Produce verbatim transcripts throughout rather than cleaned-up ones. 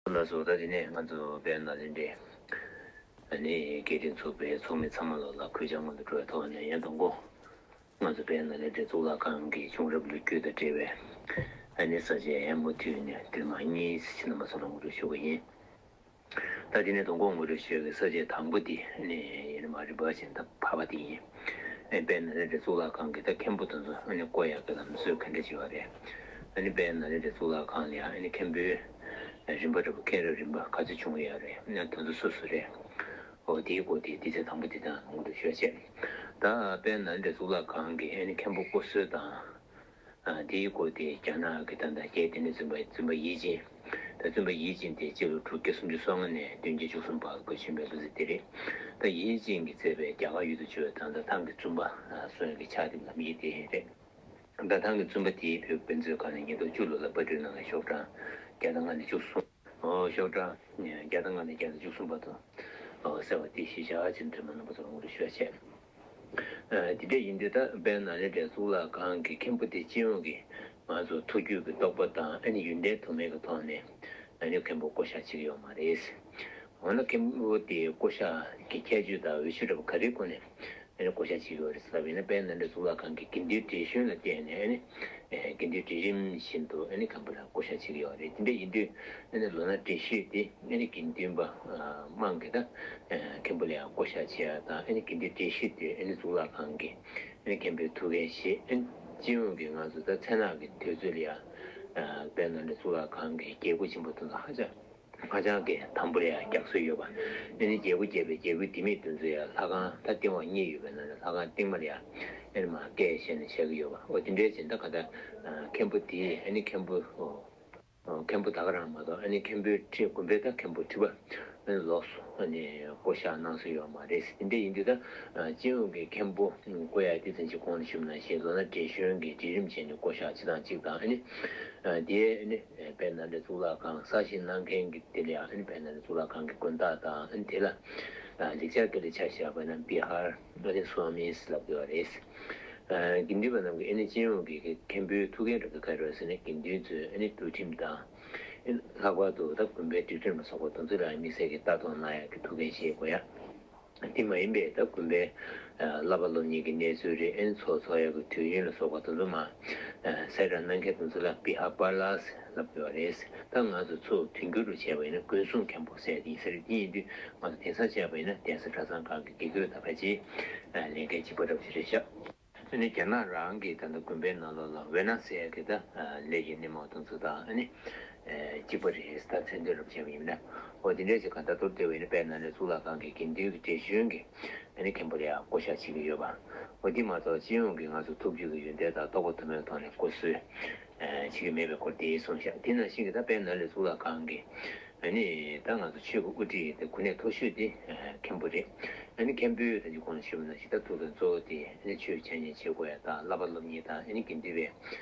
ལགས་སོ། ད་དེ་ནས་ང་ཚོ་དཔལ་ནཱ་ལེནྡྲའི་ཨ་ནི་སྐད་འཕྲིན་ཚོགས་པའི་ཚོགས་མི་ཚང་མ་ལོ་ལ་གུས་ཕྱག་སྔོན་དུ་འགྲོ་བའི་ཐོག་ནས་ཡང་དང་པོ་ང་ཚོ་དཔལ་ནཱ་ལེནྡྲའི་གཙུག་ལག་ཁང་གི་བྱུང་རབས་ལོ་རྒྱུས་དང་འབྲེལ་བའི་ཨ་ནི་ས་བཅད་ཡང་མུ་མཐུད་ནས་ཐེངས་མ་གཉིས་ཕྱི་ནང་མ་སོགས་ལ་ངོ་སྤྲོད་ཞུ་གི་ཡིན། ད་དེ་ནས་དང་པོ་ངོ་སྤྲོད་ཞུ་ཡག་གི་ས་བཅད་དང་པོ་དེ་ནི་ཡིན་ནི་མ་རིམ་པ་བཞིན་ད་བབས་པ་དེ་ཡིན། ཨེ་དཔལ་ནཱ་ལེནྡྲའི་གཙུག་ལག་ཁང་གི་ད་མཁན་པོ་དེ་ཚོ་ཨ་ནི་བསྐོ་ཡག་གི་ལམ་སྲོལ་ག་འདྲ་ཞིག་ཡོད་རེད། ཨ་ནི་དཔལ་ནཱ་ལེནྡྲའི་གཙུག་ལག་ཁང་ལ་ཡང་ཨ་ནི་མཁན་པོའི་རིམ་པ་འདྲ་པོ་མཁན་རབས་རིམ་པ་ག་ཚོད་བྱུང་ཡོད་རེད། ཨ་ནི་དེ་ཚོ་སུ་སུ་རེད། འོ་དེའི་སྐོར་དེ་དེ་ཚེ་དང་པོ་དེ་དང་ངོ་སྤྲོད་ཞུ་ཡག་བྱས། ད་དཔལ་ནཱ་ལེནྡྲའི་གཙུག་ལག་ཁང་གི་ཨ་ནི་མཁན་པོ་བསྐོ་སྲོལ་དང་། ཨ། དེའི་སྐོར་དེ་རྒྱ་ནག་གི་ད་ལྟ་རྒྱལ་བསྟན་པའི་བཙུན་པ་བཙུན་པ་ཡིད་ཅན། ད་བཙུན་པ་ཡིད་ཅན་དེ་སྤྱི་ལོ་དྲུག་བརྒྱ་སུམ་ཅུ་སོ་ལྔ་ནས་བདུན་བརྒྱ་བཅུ་གསུམ་བར་དུ་བྱོན་པའི་ལོ་ཚིགས་དེ་རེད། ད་ཡིད་ཅན་གྱིས་མཛད་པའི་རྒྱ་གར་ཡུལ་དུ་བྱོན་པའི་ད་ལྟ་ཐང་གི་བཙུན་པ་གསུང་ཡག་གི་ཕྱག་དེབ་ལམ་ཡིག་དེ་རེད། ད་ཐང་གི་བཙུན་པ་དེའི་བོད་དཔེ་མཛོད་ཁང་ནས་ཉིས་སྟོང་བཅུ་ལོ་ལ་པར་སྐྲུན་གནང་བའི་ཤོག་གྲངས་བརྒྱ་དང་ལྔ་ནས་བཅུ་གསུམ། ཨོ་ཤོག་གྲངས་བརྒྱ་དང་ལྔ་ནས་བརྒྱ་དང་བཅུ་གསུམ་བར་དུ་ཨོ་གསལ་བ་དེ་གཞི་བཞག་ཅིང་འདྲ་མིན་རྣམ་པ་ཚོར་ངོ་སྤྲོད་ཞུ་ཡག་བྱས། ཨ། དེ་འདྲ་ཡིན་དུས་ད་དཔལ་ནཱ་ལེནྡྲའི་གཙུག་ལག་ཁང་གི་མཁན་པོ་དེ་སྤྱི་ཡོངས་ཀྱི་ང་ཚོ་ཐུགས་རྒྱུད་ཀྱི་རྟོགས་པ་དང་ཨ་ནི་ཡོན་ཏན་དུ་མའི་གི་ཐོག་ནས་ཨ་ནི་མཁན་པོ་བསྐོ་བཞག་བྱེད་ཀྱི་ཡོད་མ་རེད། འོ་ན་མཁན་པོ་དེ་བསྐོ་བཞག་གི་ཁྱད་ཆོས་དང་འོས་ཤོས་འདྲ་པོ་ག་རེའི་སྒོ་ནས་ཨ་ནི་བསྐོ་བཞག་བྱེད་ཀྱི་ཡོད་རེད་ཟེར་བ་ཡིན་ན། དཔལ་ནཱ་ལེནྡྲ་གཙུག་ལག་ཁང་གི་དགེ་འདུན་བགྲེས་གཞོན་ལ་བརྟེན་ནས་ཨ་ནི་ཨེ་དགེ་འདུན་གྲལ་རིམ་བཞིན་དུ་ཨ་ནི་མཁན་པོ་ལ་བསྐོ་བཞག་བྱེད་ཀྱི་ཡོད་རེད། དེ་འདྲ་ཡིན་དུས་ཨ་ནི་ལོ་ན་བགྲེས་ཤོས་དེ་ཨ་ནི་དགེ་འདུན་པ་ཨ་དམངས་ཀྱིས་ད་ཨ་མཁན་པོ་ལ་ཡང་བསྐོ་བཞག་བྱེད་ཡག་དང་། ཨ་ནི་དགེ་འདུན་བགྲེས་ཤོས་དེ་ཨ་ནི་གཙུག་ལག་ཁང་གི་ཨ་ནི་མཁན་པོའི་ཐུགས་འགན་བཞེས། ཨ་ནི་སྤྱི་ཡོངས་ཀྱི་ང་ཚོ་ད་མཚན་ནག་གི་དུས་ཚོད་ལ་ཡང་ཨ་དཔལ་ནཱ་ལེནྡྲ་གཙུག་ལག་ཁང་གི་རྒྱལ་སྒོ་ཆེན་པོ་དེ་ཚོ་ཧ་ཅང་ཧ་ཅང་གི་དམ་པོ་ལ་ཡང་རྒྱགས་སྲོལ་ཡོད་པ། ཨ་ནི་རྒྱལ་སྒོ་བརྒྱབ་པའི་རྒྱལ་སྒོའི་ལྡེ་མིག་དེ་ཚོ་ཡང་ལྷ་ཁང་ད་རྟིང་བ་གཉིས་ཡོད་པའི་ནང་ནས་ལྷ་ཁང་རྟིང་མ་ལ་ཡང་ཨ་ནི་མར་བཀལ་བཞག་ནས་བཞག་གི་ཡོད་པ། འོ་དེ་འདྲའི་ཕྱིན་ད་ག་ད་མཁན་པོ་དེ་ཨ་ནི་མཁན་པོ་མཁན་པོ་ད་ག་རང་མ་གཏོགས་ཨ་ནི་མཁན་པོའི་ཁྲི་དགོན་པའི་ད་མཁན་པོ་ཁྲི་པ་ཨ་ནི་ལོགས་སུ་ཨ་ནི་བསྐོ་བཞག་གནང་སྲོལ་ཡོད་མ་རེད། དེ་འདྲ་ཡིན་དུས་ད་སྤྱི་ཡོངས་ཀྱི་མཁན་པོ་བསྐོ་ཡག་དེ་ད་ཅི་གོང་ལ་ཞུས་པ་ནང་བཞིན་ལོ་ན་བགྲེས་གཞོན་གྱི་གྲལ་རིམ་བྱས་ནས་བསྐོ་བཞག་བྱེད་སྟངས་གཅིག་དང་། ཨ་ནི་དེ་ཨ་ནི་དཔལ་ནཱ་ལེནྡྲ་གཙུག་ལག་ཁང་གསར་བཞེངས་གནང་མཁན་གྱི་དེ་ལ་ཡང་ཨ་ནི་དཔལ་ནཱ་ལེནྡྲ་གཙུག་ལག་ཁང་གི་དགོན་བདག་དང་། ཨ་ནི་དེ་ལ་ལེགས་སྦྱར་སྐད་ལ་ཆ་བཞག་པ་ན་བི་ཧར་ཨ་ནི་སུ་ཝ་མིས་ལབ་ཀྱི་ཡོད་རེད། དགེ་འདུན་པ་རྣམས་ཀྱིས་ཨ་ནི་སྤྱི་ཡོངས་ཀྱི་མཁན་པོའི་ཐུགས་འགན་འདྲ་གི་ག་རེ་ཟེར་ན། དགེ་འདུན་ཚོས་ཨ་ནི་འདུལ་ཁྲིམས་དང་། ཨ་ནི་ལྷག་པར་དུ་ད་དགོན་པའི་སྒྲིག་ཁྲིམས་ལ་སོགས་པ་དེ་ཚོ་ལ་དམིགས་བསལ་གྱི་ལྟ་རྟོག་གནང་ཡག་གི་ཐུགས་འགན་བཞེས་དགོས་ཡ། དེ་མ་ཡིན་པའི་ད་དགོན་པའི་བསླབ་པ་སློབ་གཉེར་གྱི་གནས་ཚུལ་རེད། ཨ་ནི་ཚོགས་འཚོགས་ཡག་གི་དུས་ཡུན་ལ་སོགས་པ་དེ་ཚོ་མར་གསལ་བསྒྲགས་གནང་མཁན་དེ་ཚོ་ལ་བི་ཧར་པཱ་ལགས་ལབ་ཀྱི་ཡོད་རེད། ད་ང་ཚོ་ཚུར་དོན་འགྱུར་དུ་བྱས་པ་ཡིན་ན་དགོན་སྲུང་མཁན་པོ་ཟེར་དེ་ཡིན་ས་རེད། དེ་ཡིན་དུས་ང་ཚོ་དེང་སང་བྱས་པ་ཡིན་ན་གདན་ས་གྲྭ་ཚང་ཁག་གི་དགེ་བསྐོས་དང་ཕལ་ཆེར་ལས་འགན་གཅིག་པ་འདྲ་པོ་ཞིག་རེད་ཤག་ཨ་ནི་རྒྱ་ནག་རང་གི་ད་ལྟ་དགོན་པའི་ནང་ལོགས་ལ་ཝེ་ན་ཟེར་ཡག་གི་ད་ལས་ཀྱི་སྣེ་མོ་དེ་ཚོ་དང་ཨ་ནི་གཅིག་པ་རེད། ད་མཚན་དོན་རབ་བྱས་པ་ཡིན་ན། འོ་དེ་འདྲས་ཅིག་ག་ད་ཐུར་བལྟས་པ་ཡིན་ན་དཔལ་ནཱ་ལེནྡྲ་གཙུག་ལག་ཁང་གི་དགེ་འདུན་གྱི་བགྲེས་གཞོན་གྱི་ཨ་ནི་མཁན་པོ་ལ་ཡང་བསྐོ་བཞག་བྱེད་ཀྱི་ཡོད་པ། འོ་དེ་མ་གཏོགས་སྤྱི་ཡོངས་ཀྱི་ང་ཚོ་ཐུགས་རྒྱུད་ཀྱི་ཡོན་ཏན་དང་རྟོགས་པ་དུ་མའི་ཐོག་ནས་བསྐོ་སྲོལ་བྱེད་ཀྱི་མེད་པའི་སྐོར་དེ་གསུངས་ཤག་དེ་ནང་བཞིན་གྱི་ད་དཔལ་ནཱ་ལེནྡྲ་གཙུག་ལག་ཁང་གི་ཨ་ནི་ད་ང་ཚོ་ཆོས་ཀྱི་དབུ་ཁྲིད་དེ་གོ་གནས་མཐོ་ཤོས་དེ་མཁན་པོ་རེད། ཨ་ནི་མཁན་པོས་ད་ཅི་གོང་ལ་ཞུས་པ་ནང་བཞིན་ད་ཐུགས་དམ་གཙོ་བོ་དེ་ཨ་ནི་ཆོས་འཆད་ཉན་བྱེད་དགོས་ཡ་དང་། བསླབ་པ་སློབ་གཉེར་དང་། ཨ་ནི་དགེ་འདུན་པའི་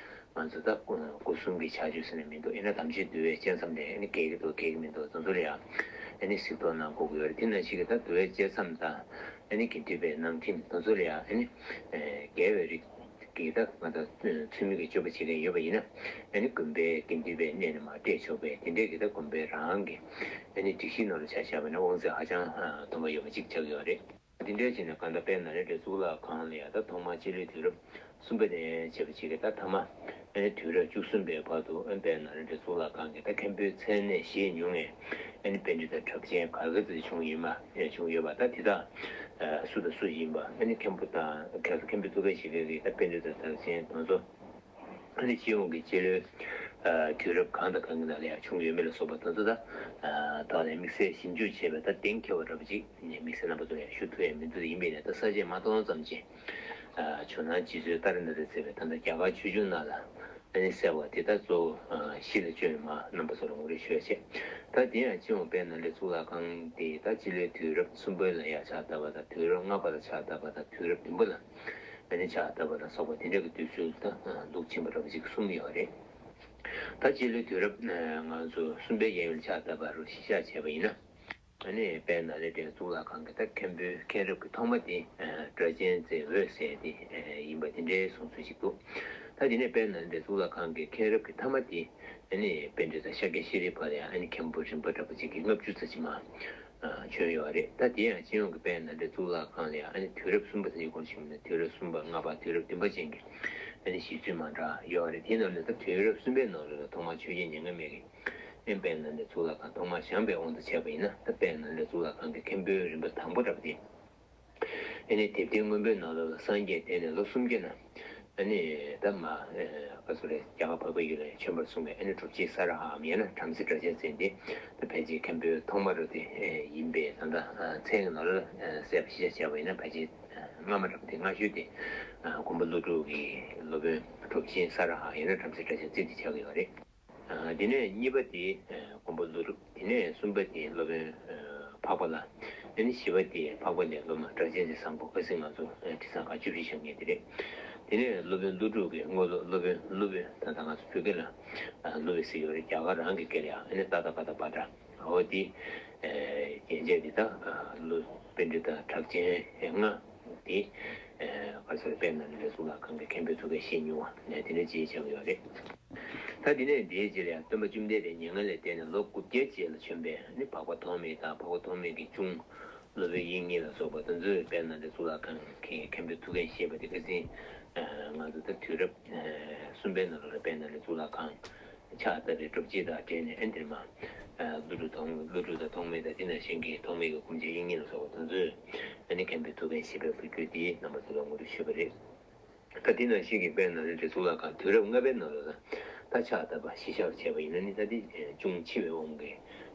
ང་ཚོ་ད་སྒོ་གསུམ་གྱི་ཕྱག་མཆོད་ཟེར་ནས་མི་འདུག་ཡིན་ན་དམ་ཆོས་འདུལ་བའི་བཅད་མཚམས་ལས་ཨ་ནི་འགལ་གྱི་འདུག་འགལ་གྱི་མི་འདུག་དེ་ཚོ་ལ་ཡང་ཨ་ནི་གཟིགས་རྟོག་གནང་དགོས་ཀྱི་ཡོད་རེད། དེ་ནང་བཞིན་གྱི་ད་འདུལ་བའི་བཅད་མཚམས་དང་ཨ་ནི་དགེ་འདུན་པའི་ནང་ཁྲིམས་དེ་ཚོ་ལ་ཡང་ཨ་ནི་འགལ་བའི་རིགས་ཀྱི་ད་ང་ཚོ་ཚུལ་མིན་གྱི་སྤྱོད་པ་བྱེད་མཁན་ཡོད་པ་ཡིན་ན་ཨ་ནི་དགོན་པའི་དགེ་འདུན་པའི་གནས་ནས་མར་བསྐྲད་ཆོག་པའི་དེ་འདྲའི་གི་ད་དགོན་པའི་རང་གི་ཨ་ནི་སྒྲིག་གཞི་ནང་ལ་ཆ་བཞག་པ་ན་དབང་ཚད་ཧ་ཅང་ཨ་དུམ་པ་ཡོད་པ་ཅིག་ཆགས་ཀྱི་ཡོད་རེད། དེ་འདྲའི་ཕྱིར་ན་གང་ལྟར་དཔལ་ནཱ་ལེནྡྲའི་གཙུག་ལག་ཁང་ལ་ཡང་ད་ཐོག་མར་སྤྱི་ལོའི་དུས་རབས་གསུམ་པ་ནས་བྱས་པ་ཅིག་གིས་ད་ཐ་མ་ཨ་ནི་དུས་རབས་བཅུ་གསུམ་པའི་བར་དུ་ཨ་དཔལ་ནཱ་ལེནྡྲའི་གཙུག་ལག་ཁང་གི་ད་མཁན་པོའི་མཚན་གནས་བཞེས་མྱོང་མཁན་ཨ་ནི་པཎྜི་ཏ་གྲགས་ཅན་ག་ག་ཙམ་བྱུང་ཡིན་པ་བྱུང་ཡོད་པ། ད་དེ་དག་སུ་དང་སུ་ཡིན་པ། ཨ་ནི་མཁན་པོ་དང་ག་ཚོད་མཁན་པོའི་ཐུགས་འགན་བཞེས་མཁན་གྱི་ད་པཎྜི་ཏ་གྲགས་ཅན་དེ་ཚོ། ཨ་ནི་སྤྱི་ཡོངས་ཀྱི་སྤྱི་ལོའི་ཨ་དུས་རབས་གང་དང་གང་གི་ནང་ལ་ཡང་བྱུང་ཡོད་མེད་ལ་སོགས་པ་དེ་ཚོ་ད་ཨ་ཐོག་ནས་དམིགས་བསལ་ཞིབ་འཇུག་བྱས་པའི་ད་གཏན་འཁེལ་བ་འདྲ་པོ་ཅིག་ནས་དམིགས་བསལ་རྣམ་པ་ཚོ་ལ་ཡང་ཞུ་ཐུབ་ཡ་མི་འདུག་ཡིན་པས་ན་ད་ས་བཅད་མ་སྟོང་ཙམ་ཅིག་ཨ་ཇོ་ནང་རྗེ་བཙུན་ཏཱ་རེ་ནཱ་ཐས་མཛད་པའི་ད་ལྟ་རྒྱ་གར་ཆོས་འབྱུང་ནང་ལ་ཨ་ནི་གསལ་བ་དེ་ད་གཙོ་བོ་ཨ་གཞི་ལ་བཅོལ་ནས་མར་རྣམ་པ་ཚོ་ལ་ངོ་སྤྲོད་ཞུ་ཡ་བྱས། ད་དེ་ཡང་སྤྱི་ཡོངས་དཔལ་ནཱ་ལེནྡྲའི་གཙུག་ལག་ཁང་དེ་ད་སྤྱི་ལོའི་དུས་རབས་གསུམ་པ་ལ་ཡང་ཕྱག་བཏབ་པ་དང་། དུས་རབས་ལྔ་པ་ལ་ཕྱག་བཏབ་པ་དང་། དུས་རབས་བདུན་པ་ལ་ཨ་ནི་ཕྱག་བཏབ་པ་ལ་སོགས་པ་དེ་འདྲ་གི་དུས་ཚོད་ད་ལུགས་ཕྱིན་པ་འདྲ་པོ་ཅིག་གསུམ་ཡོད་རེད། ད་སྤྱི་ལོའི་དུས་རབས་ང་ཚོ་གསུམ་པའི་གཡས་གཡོན་ལ་ཕྱག་བཏབ་པ་རུ་གཞི་བཞག་བྱས་པ་ཡིན་ན། ཨ་ནི་དཔལ་ནཱ་ལེནྡྲའི་གཙུག་ལག་ཁང་གི་ད་མཁན་པོའི་མཁན་རབས་ཀྱི་ཐོག་མ་དེ་སྒྲ་གཅན་ཚའི་འོད་ཟེར་དེ་ཡིན་པ་དེ་འདྲའི་གསུང་ཚུལ་ཞིག་འདུག་ད་དེ་ནས་དཔལ་ནཱ་ལེནྡྲའི་གཙུག་ལག་ཁང་གི་མཁན་རབས་ཀྱི་མཐའ་མ་དེ་ཨ་ནི་པཎྜི་ཏ་ཤཱཀྱ་ཤྲཱི་བར་ལ་ཡང་ཨ་ནི་མཁན་པོ་རིམ་པ་འདྲ་པོ་ཅིག་གིས་ལྔ་བཅུ་ཙམ་ཅིག་མར་བྱོན་ཡོད་རེད། ད་དེ་ཡང་སྤྱི་ཡོངས་ཀྱི་དཔལ་ནཱ་ལེནྡྲའི་གཙུག་ལག་ཁང་ལ་ཡང་ཨ་ནི་དུས་རབས་གསུམ་པ་ཟེར་གྱི་སྐོར་ཞིག་མིན་ན་དུས་རབས་གསུམ་པ་ལྔ་པ་དུས་རབས་བདུན་པ་ཅན་གྱི་ཨ་ནི་གཞི་ཚུལ་མ་འདྲ་ཡོད་རེད། དེའི་ནང་ནས་ད་དུས་རབས་གསུམ་པའི་ནང་ལོགས་ལ་ཐོག་མར་ཆོས་རྒྱལ་མྱ་ངན་མེད་ཀྱིས་ཨ་ནི་དཔལ་ནཱ་ལེནྡྲའི་གཙུག་ལག་ཁང་ཐོག་མར་བཞེངས་པའི་དབང་དུ་བྱས་པ་ཡིན་ན། ད་དཔལ་ནཱ་ལེནྡྲའི་གཙུག་ལག་ཁང་གི་མཁན་པོའི་རིམ་པ་དང་པོ་འདྲ་པོ་དེ། ཨ་ནི་དེབ་ཐེར་སྔོན་པོའི་ནང་ལོགས་ལ་སངས་རྒྱས་འདས་ནས་ལོ་སུམ་བརྒྱ་ན། ཨ་ནི་ད་མ་ག་ཚོད་རེད། རྒྱ་གར་འཕགས་པའི་ཡུལ་ལ་བྱོན་པར་གསུངས་པའི་ཨ་ནི་གྲུབ་ཆེན་ས་ར་ཧའམ་ཡང་ན་བྲམ་ཟེ་སྒྲ་གཅན་འཛིན་དེ་ད་ཕལ་ཆེར་མཁན་པོའི་ཐོག་མ་རུ་དེ་ཡིན་པའི་ད་ལྟ་མཚན་གྱི་ནང་ལ་གསལ་པོ་ཞིབ་ཆ་བྱས་པ་ཡིན་ན་ཕལ་ཆེར་སྔ་མ་འདྲ་པོ་དེ་སྔ་ཤོས་དེ་མགོན་པོ་ཀླུ་སྒྲུབ་ཀྱི་སློབ་དཔོན་གྲུབ་ཆེན་ས་ར་ཧ་ཡང་ན་བྲམ་ཟེ་སྒྲ་གཅན་འཛིན་དེ་ཆགས་ཀྱི་ཡོད་རེད། ཨ། དེ་ནས་གཉིས་པ་དེ་ཨ་མགོན་པོ་ཀླུ་སྒྲུབ། དེ་ནས་གསུམ་པ་དེ་སློབ་དཔོན་ཨ་འཕགས་པ་ལྷ། དེ་ནས་བཞི་པ་དེ་འཕགས་པ་ལྷའི་སློབ་མ་སྒྲ་གཅན་འཛིན་བཟང་པོ། ཁ་སང་ང་ཚོ་ཨ་དྲི་བཟང་ཁ་བཅུ་བཞི་བཞག་མཁན་དེ་རེད། དེ་ནས་སློབ་དཔོན་ཀླུ་སྒྲུབ་ཀྱི་དངོས་སློབ་སློབ་དཔོན་ཀླུ་སྒྲུབ། ད་ལྟ་ང་ཚོ་བོད་སྐད་ལ་ཨ་ཀླུ་སྒྲུབ་ཟེར་གྱི་ཡོད་རེད། རྒྱ་གར་རང་གི་སྐད་ལ་ཡང་ཨ་ནི་ཏ་ད་ག་ད་བ་ཏྲ། འོ་དེ་ཨ་རྒྱན་ཆས་དེ་ད་ཨ་ཀླུ་པཎྜི་ཏ་གྲགས་ཅན་ལྔ། དེ་ཨ་ག་རེ་ཟེར། དཔལ་ནཱ་ལེནྡྲའི་གཙུག་ལག་ཁང་གི་མཁན་པོའི་ཐུགས་འགན་བཞེས་མྱོང་བ་ནས་དེ་འདྲ་ཅིག་ཆགས་ཀྱི་ཡོད་རེད། ད་དེ་ནས་དེའི་རྗེས་ལ་ཡང་སྟོན་པ་བཅོམ་ལྡན་འདས་མྱ་ངན་ལས་འདས་ནས་ལོ་དགུ་བརྒྱའི་རྗེས་ལ་བྱོན་པའི་ནི་འཕགས་པ་ཐོགས་མེད་དང་འཕགས་པ་ཐོགས་མེད་ཀྱི་གཅུང་སློབ་དཔོན་དབྱིག་གཉེན་ལ་སོགས་པ་དེ་ཚོས་དཔལ་ནཱ་ལེནྡྲའི་གཙུག་ལག་ཁང་གི་མཁན་པོའི་ཐུགས་འགན་བཞེས་པ་དེ་ཁ་སང་ང་ཚོ་ད་དུས་རབས་གསུམ་པའི་ནང་ལ་དཔལ་ནཱ་ལེནྡྲའི་གཙུག་ལག་ཁང་ཕྱག་བཏབ་པའི་སྒྲུབ་བྱེད་དང་འབྲེལ་ནས་ཨ་འདིར་མ་ཀླུ་སྒྲུབ་དང་ཀླུ་སྒྲུབ་དང་ཐོགས་མེད་དང་དེ་ནང་བཞིན་གྱི་ཐོགས་མེད་ཀྱི་སྐུ་མཆེད་དབྱིག་གཉེན་ལ་སོགས་པ་དེ་ཚོས་ཨ་ནི་མཁན་པོའི་ཐུགས་འགན་བཞེས་པའི་ལོ་རྒྱུས་དེ་རྣམ་པ་ཚོ་ལ་ངོ་སྤྲོད་ཞུས་པ་རེད། ད་དེ་ནང་བཞིན་གྱི་དཔལ་ནཱ་ལེནྡྲའི་གཙུག་ལག་ཁང་དུས་རབས་ལྔ་པའི་ནང་ལོགས་ལ་ད་ཕྱག་བཏབ་པ་གཞི་བཞག་བྱས་པ་ཡིན་ན་ནི་ད་དེ་གཅུང་ཆེ་བའི་དབང་གི་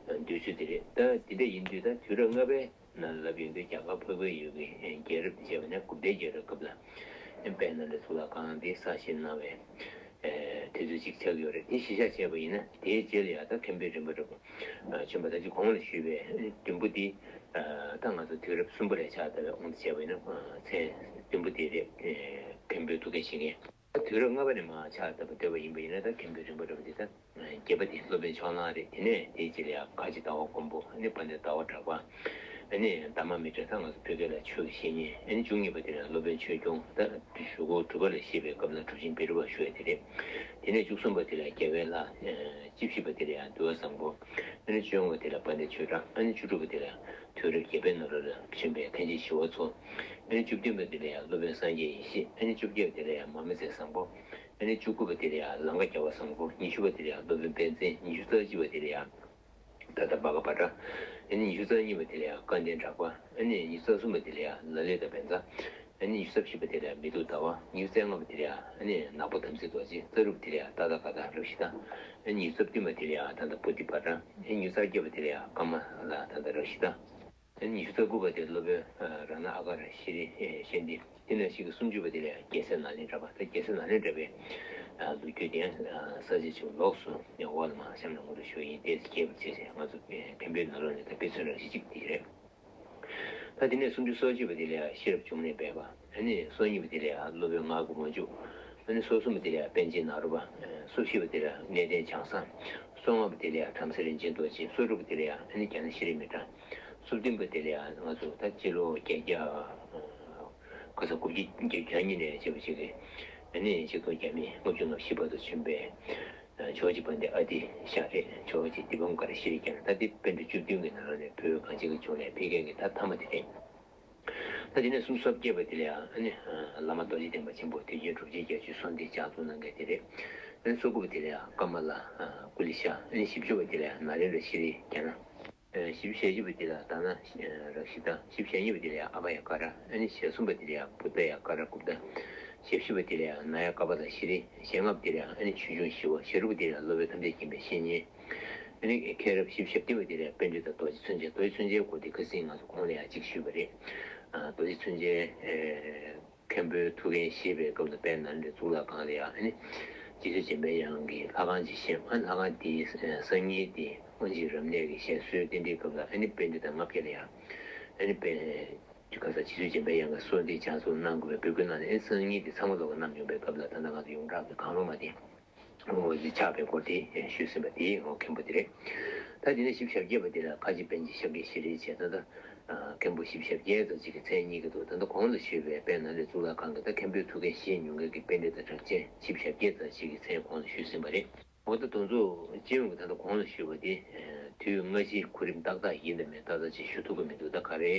འདོད་ཚུལ་དེ་རེད། ད་དེ་འདྲ་ཡིན་དུས་ད་དུས་རབས་ལྔ་པའི་ནང་ལབ་ཡོང་དུས་རྒྱ་གར་འཕགས་པའི་ཡུལ་གྱི་རྒྱལ་རབས་དེ་བྱས་པ་ན་གུཔྟའི་རྒྱལ་རབས་སྐབས་ལ་དཔལ་ནཱ་ལེནྡྲའི་གཙུག་ལག་ཁང་དེ་གསར་བཞེངས་གནང་བའི་དུས་ཚོད་ཅིག་ཆགས་ཡོད་རེད། དེ་གཞི་བཞག་བྱས་པ་ཡིན་ན་དེའི་རྗེས་ལ་ཡང་ད་མཁན་པོའི་རིམ་པ་འདྲ་པོ་བྱོན་པ་ད་ཅི་གོང་ལ་ཞུས་པའི་བདུན་པོ་དེ་ད་ང་ཚོ་དུས་རབས་གསུམ་པ་ལ་ཕྱག་བཏབ་པའི་དབང་དུ་བྱས་པ་ཡིན་ན་མཚན་བདུན་པོ་དེ་རེད། མཁན་པོའི་ཐུགས་འགན་བཞེས་མཁན། དུས་རབས་ལྔ་པ་ནས་མར་ཕྱག་བཏབ་པ་བསྡད་པ་ཡིན་པ་ཡིན་ན་ད་མཁན་པོའི་རིམ་པ་འདྲ་པོ་དེ་ད་བརྒྱད་པ་དེ་སློབ་དཔོན་ཕྱོགས་གླང་རེད། དེ་ནས་དེའི་རྗེས་ལ་ཡང་ཁ་ཆེ་ཟླ་བ་མགོན་པོ། ཨ་ནི་དཔལ་ལྡན་ཟླ་བ་གྲགས་པ། ཨ་ནི་དྷརྨ་མི་ཏྲ། ད་ང་ཚོ་བོད་སྐད་ལ་ཆོས་ཀྱི་བཤེས་གཉེན། ཨ་ནི་བཅུ་གཉིས་པ་དེ་ལ་སློབ་དཔོན་ཆོས་སྐྱོང་། ད་གཞུག་གུ་དྲུག་པ་ལ་བཞེས་པའི་སྐབས་ལ་གྲུབ་ཆེན་བེ་རུ་པ་ཞུ་བ་དེ་རེད། དེ་ནས་བཅུ་གསུམ་པ་དེ་ལ་རྒྱལ་བའི་ལྷ། བཅུ་བཞི་པ་དེ་ལ་ཡང་འདུལ་བ་བཟང་པོ། ཨ་ནི་བཅུ་བདུན་པ་དེ་ལ་དཔལ་ལྡན་ཆོས་གྲགས། ཨ་ནི་བཅུ་དྲུག་པ་དེ་ལ་དུས་རབས་བརྒྱད་པའི་ནང་ལོགས་ལ་བྱོན་པའི་མཁན་ཆེན་ཞི་བ་འཚོ། ཨ་ནི་བཅུ་བདུན་པ་དེ་ལ་ཡང་སློབ་དཔོན་སངས་རྒྱས་ཡེ་ཤེས། ཨ་ནི་བཅོ་བརྒྱད་པ་དེ་ལ་ཡང་མར་མེ་མཛད་བཟང་པོ། ཨ་ནི་བཅུ་དགུ་པ་དེ་ལ་ཡང་ལང་ཀ་རྒྱལ་བ་བཟང་པོ། ཉི་ཤུ་པ་དེ་ལ་ཡང་སློབ་དཔོན་པཎ་ཆེན། ཉི་ཤུ་རྩ་གཅིག་པ་དེ་ལ་ཡང་ད་ལྟ་བྷ་ག་བྷ་ཏྲ། ཨ་ནི་ཉི་ཤུ་རྩ་གཉིས་པ་དེ་ལ་ཡང་སྐལ་ལྡན་གྲགས་པ། ཨ་ནི་ཉི་ཤུ་རྩ་གསུམ་པ་དེ་ལ་ཡང་ལ་ལས་དང་བཛྲ། ཨ་ནི་ཉི་ཤུ་རྩ་བཞི་པ་དེ་ལ་ཡང་མི་ལུས་ཟླ་བ། ཉི་ཤུ་རྩ་ལྔ་པ་དེ་ལ་ཡང་ཨ་ནི་ནག་པོ་དམ་ཚིག་རྡོ་རྗེ། རྩ་དྲུག་པ་དེ་ལ་ཡང་ཏ་ཐཱ་ག་ཏ་རཀྵི་ཏ། ཨ་ནི་ཉི་ཤུ་རྩ་བདུན་པ་དེ་ལ་ཡང་ད་ལྟ་བོ་དྷི་བྷ་ཏྲ། ཨ་ནི་ཉི་ཤུ་རྩ་བརྒྱད་པ་དེ་ལ་ཡང་ཀ་མ་ལ་ད་ལྟ་རཀྵི་ཏ། ཨ་ནི་ཉི་ཤུ་རྩ་དགུ་པ་དེ་སློབ་དཔོན་ཨ་རཏྣ་ཨ་གར་ཤྲཱི་ཨེ་ཤཱནྟི། དེ་ནང་བཞིན་གྱི་སུམ་ཅུ་པ་དེ་ལ་ཡང་རྒྱལ་སྲས་ནཱ་ལེནྡྲ་པ། ད་རྒྱལ་སྲས་ནཱ་ལེནྡྲ་པའི་ཨ་ལོ་རྒྱུས་དེ་ཡང་ཨ་ས་བཅད་ཅིག་ལོགས་སུ་ཡང་འོག་ལ་མར་གཤམ་ལ་ངོ་སྤྲོད་ཞུ་ཡིན། དེ་རྒྱས་པར་བྱས་ཚེ་ང་ཚོ་མཁན་པོའི་ནང་ལོགས་ནས་ད་དཔེ་མཚོན་རང་བཞིན་གཅིག་དེ་རེད། ད་དེ་ནས་སུམ་ཅུ་སོ་གཅིག་པ་དེ་ལ་ཡང་ཤེས་རབ་འབྱུང་གནས་སྦས་པ། ཨ་ནི་སོ་གཉིས་པ་དེ་ལ་ཡང་སློབ་དཔོན་ངག་གི་མ་འཇུག་ཨ་ནི་སོ་གསུམ་པ་དེ་ལ་ཡང་པཎ་ཆེན་ནཱ་རོ་པ། སོ་བཞི་པ་དེ་ལ་ཡང་གནས་བརྟན་བྱང་སེམས། སོ་ལྔ་པ་དེ་ལ་ཡང་བྲམ་ཟེ་རིན་ཆེན་རྡོ་རྗེ། སོ་དྲུག་པ་དེ་ལ་ཡང་ཨ་ནི་རྒྱ་ནག་ཤྲཱི་མི་ཏྲ། སོ་བདུན་པ་དེ་ལ་ཡང་ང་ཚོ་ད་སྤྱི་ལོ་བརྒྱད་བརྒྱ་ཁ་ས་དགུ་བརྒྱ་གྱ་གཉིས་ནས་བྱས་པ་ཞིག་གི་ཨ་ནི་ཆིག་སྟོང་བརྒྱ་མེད་ལྔ་བཅུ་ང་བཞི་བར་དུ་བྱོན་པའི་ཇོ་བོ་རྗེ་དཔལ་ལྡན་ཨ་ཏི་ཤ་རེད། ཇོ་བོ་རྗེ་དཱི་པཾ་ཀ་ར་ཤྲཱི་རྒྱ་ནག་ད་ལྟའི་པཎྜི་ཏ་བཅུ་བདུན་གྱི་ནང་ལོགས་ནས་བོད་གངས་ཅན་གྱི་ལྗོངས་ལ་ཕེབས་མཁན་གྱི་ད་མཐའ་མ་དེ་རེད། ད་དེ་ནས་སུམ་ཅུ་སོ་བརྒྱད་པ་དེ་ལ་ཡང་ཨ་ནི་བླ་མ་རྡོ་རྗེ་གདན་པ་ཆེན་པོ་དད་ཅན་གྲུབ་ཆེན་བརྒྱད་ཅུའི་གསོལ་འདེབས་ལྗགས་རྩོམ་གནང་མཁན་དེ་རེད། ཨ་ནི་སོ་དགུ་པ་དེ་ལ་ཡང་ཀ་མ་ལ་ཀུ་ལི་ཤ། ཨ་ནི་བཞི་བཅུ་པ་དེ་ལ་ཡང་ནཱ་ལེནྡྲ་ཤྲཱི་རྒྱ་ནག་ཨ་བཞི་བཅུ་ཞེ་གཅིག་པ་དེ་ལ་ཡང་དྷ་ན་རཀྵི་ཏ། བཞི་བཅུ་ཞེ་གཉིས་པ་དེ་ལ་ཡང་ཨ་བྷ་ཡ་ཀ་ར། ཨ་ནི་ཞེ་གསུམ་པ་དེ་ལ་ཡང་བུདྡྷ་ཡ་ཀ་ར་གུཔྟ། ཞེ་བཞི་པ་དེ་ལ་ཡང་ན་ཡ་ཀ་པ་ལ་ཤྲཱི། ཞེ་ལྔ་པ་དེ་ལ་ཡང་ཨ་ནི་ཆོས་སྐྱོང་ཞི་བ། ཞེ་དྲུག་པ་དེ་ལ་ཡང་སློབ་དཔོན་ཐམས་ཅད་མཁྱེན་པའི་བཤེས་གཉེན། ཨ་ནི་མཁན་རབས་བཞི་བཅུ་ཞེ་བདུན་པ་དེ་ལ་ཡང་པཎྜི་ཏ་རྡོ་རྗེ་མཚོན་ཆེན། རྡོ་རྗེ་མཚོན་ཆེན་སྐོར་དེ་ཁ་སང་ང་ཚོ་གོང་ལ་ཡང་གཅིག་ཞུས་པ་རེད། ཨ་རྡོ་རྗེ་མཚོན་ཆེན་ཨེ་མཁན་པོའི་ཐུགས་འགན་བཞེས་པའི་སྐབས་ལ་དཔལ་ནཱ་ལེནྡྲའི་གཙུག་ལག་ཁང་ལ་ཡང་ཨ་ནི་རྗེ་བཙུན་འཇམ་པའི་དབྱངས་ཀྱི་ལྷ་ཁང་ཅིག་བཞེངས། ཨ་ནི་ལྷ་ཁང་དེའི་སང་ཉིན་དེ་དབང་ཕྱུག་རབ་གནས་ཀྱི་བཞེངས་གསོལ་རྟེན་འབྲེལ་སྐབས་ལ་ཨ་ནི་པཎྜི་ཏ་ལྔ་བརྒྱ་ལ་ཡང་ཨ་ནི་པཎ་ཁ་ས་རྗེ་བཙུན་འཇམ་པའི་དབྱངས་ཀྱི་གསོལ་འདེབས་ལྗགས་རྩོམ་གནང་དགོས་པའི་འབོད་སྐུལ་གནང་ནས། ཨ་ནི་སང་ཉིན་དེ་ཚང་མ་ལོག་གི་བསྣམས་ཡོང་པའི་སྐབས་ལ་ད་ལྟ་ང་ཚོ་ཡོངས་གྲགས་ཀྱི་གང་རུང་མ་དེ་འོ་དེ་ཆགས་པའི་སྐོར་དེ་ཞུས་ཟིན་པ་དེ་འོ་མཁན་པོ་དེ་རེད། ད་དེ་ནས་བཞི་བཅུ་ཞེ་བརྒྱད་པ་དེ་ལ་ཁ་ཆེ་པཎ་ཆེན་ཤཱཀྱ་ཤྲཱི་བྱས། ད་ལྟ་ མཁན་པོ་བཞི་བཅུ་ཞེ་བརྒྱད་ཙམ་ཅིག་གི་མཚན་རྙེད་ཀྱི་འདུག་ད་ལྟ་གོང་ལ་ཞུས་པའི་དཔལ་ནཱ་ལེནྡྲའི་གཙུག་ལག་ཁང་གི་ད་མཁན་པོའི་ཐུགས་འགན་བཞེས་མྱོང་མཁན་གྱི་པཎྜི་ཏ་གྲགས་ཅན་བཞི་བཅུ་ཞེ་བརྒྱད་ཙམ་ཞིག་གི་མཚན་གོང་ལ་ཞུས་ཟིན་པ་རེད། འོ་ད་དེ་ཚོ་སྤྱི་ཡོངས་ཀྱི་ད་ལྟ་གོང་ལ་ཞུས་པ་དེ་དུས་སྔ་ཕྱི་གོ་རིམ་ཏག་ཏག་ཡིན་དང་མིན་ཏག་ཏག་ཅིག་ཞུ་ཐུབ་ཀྱི་མི་འདུག་ད་ག་རེ་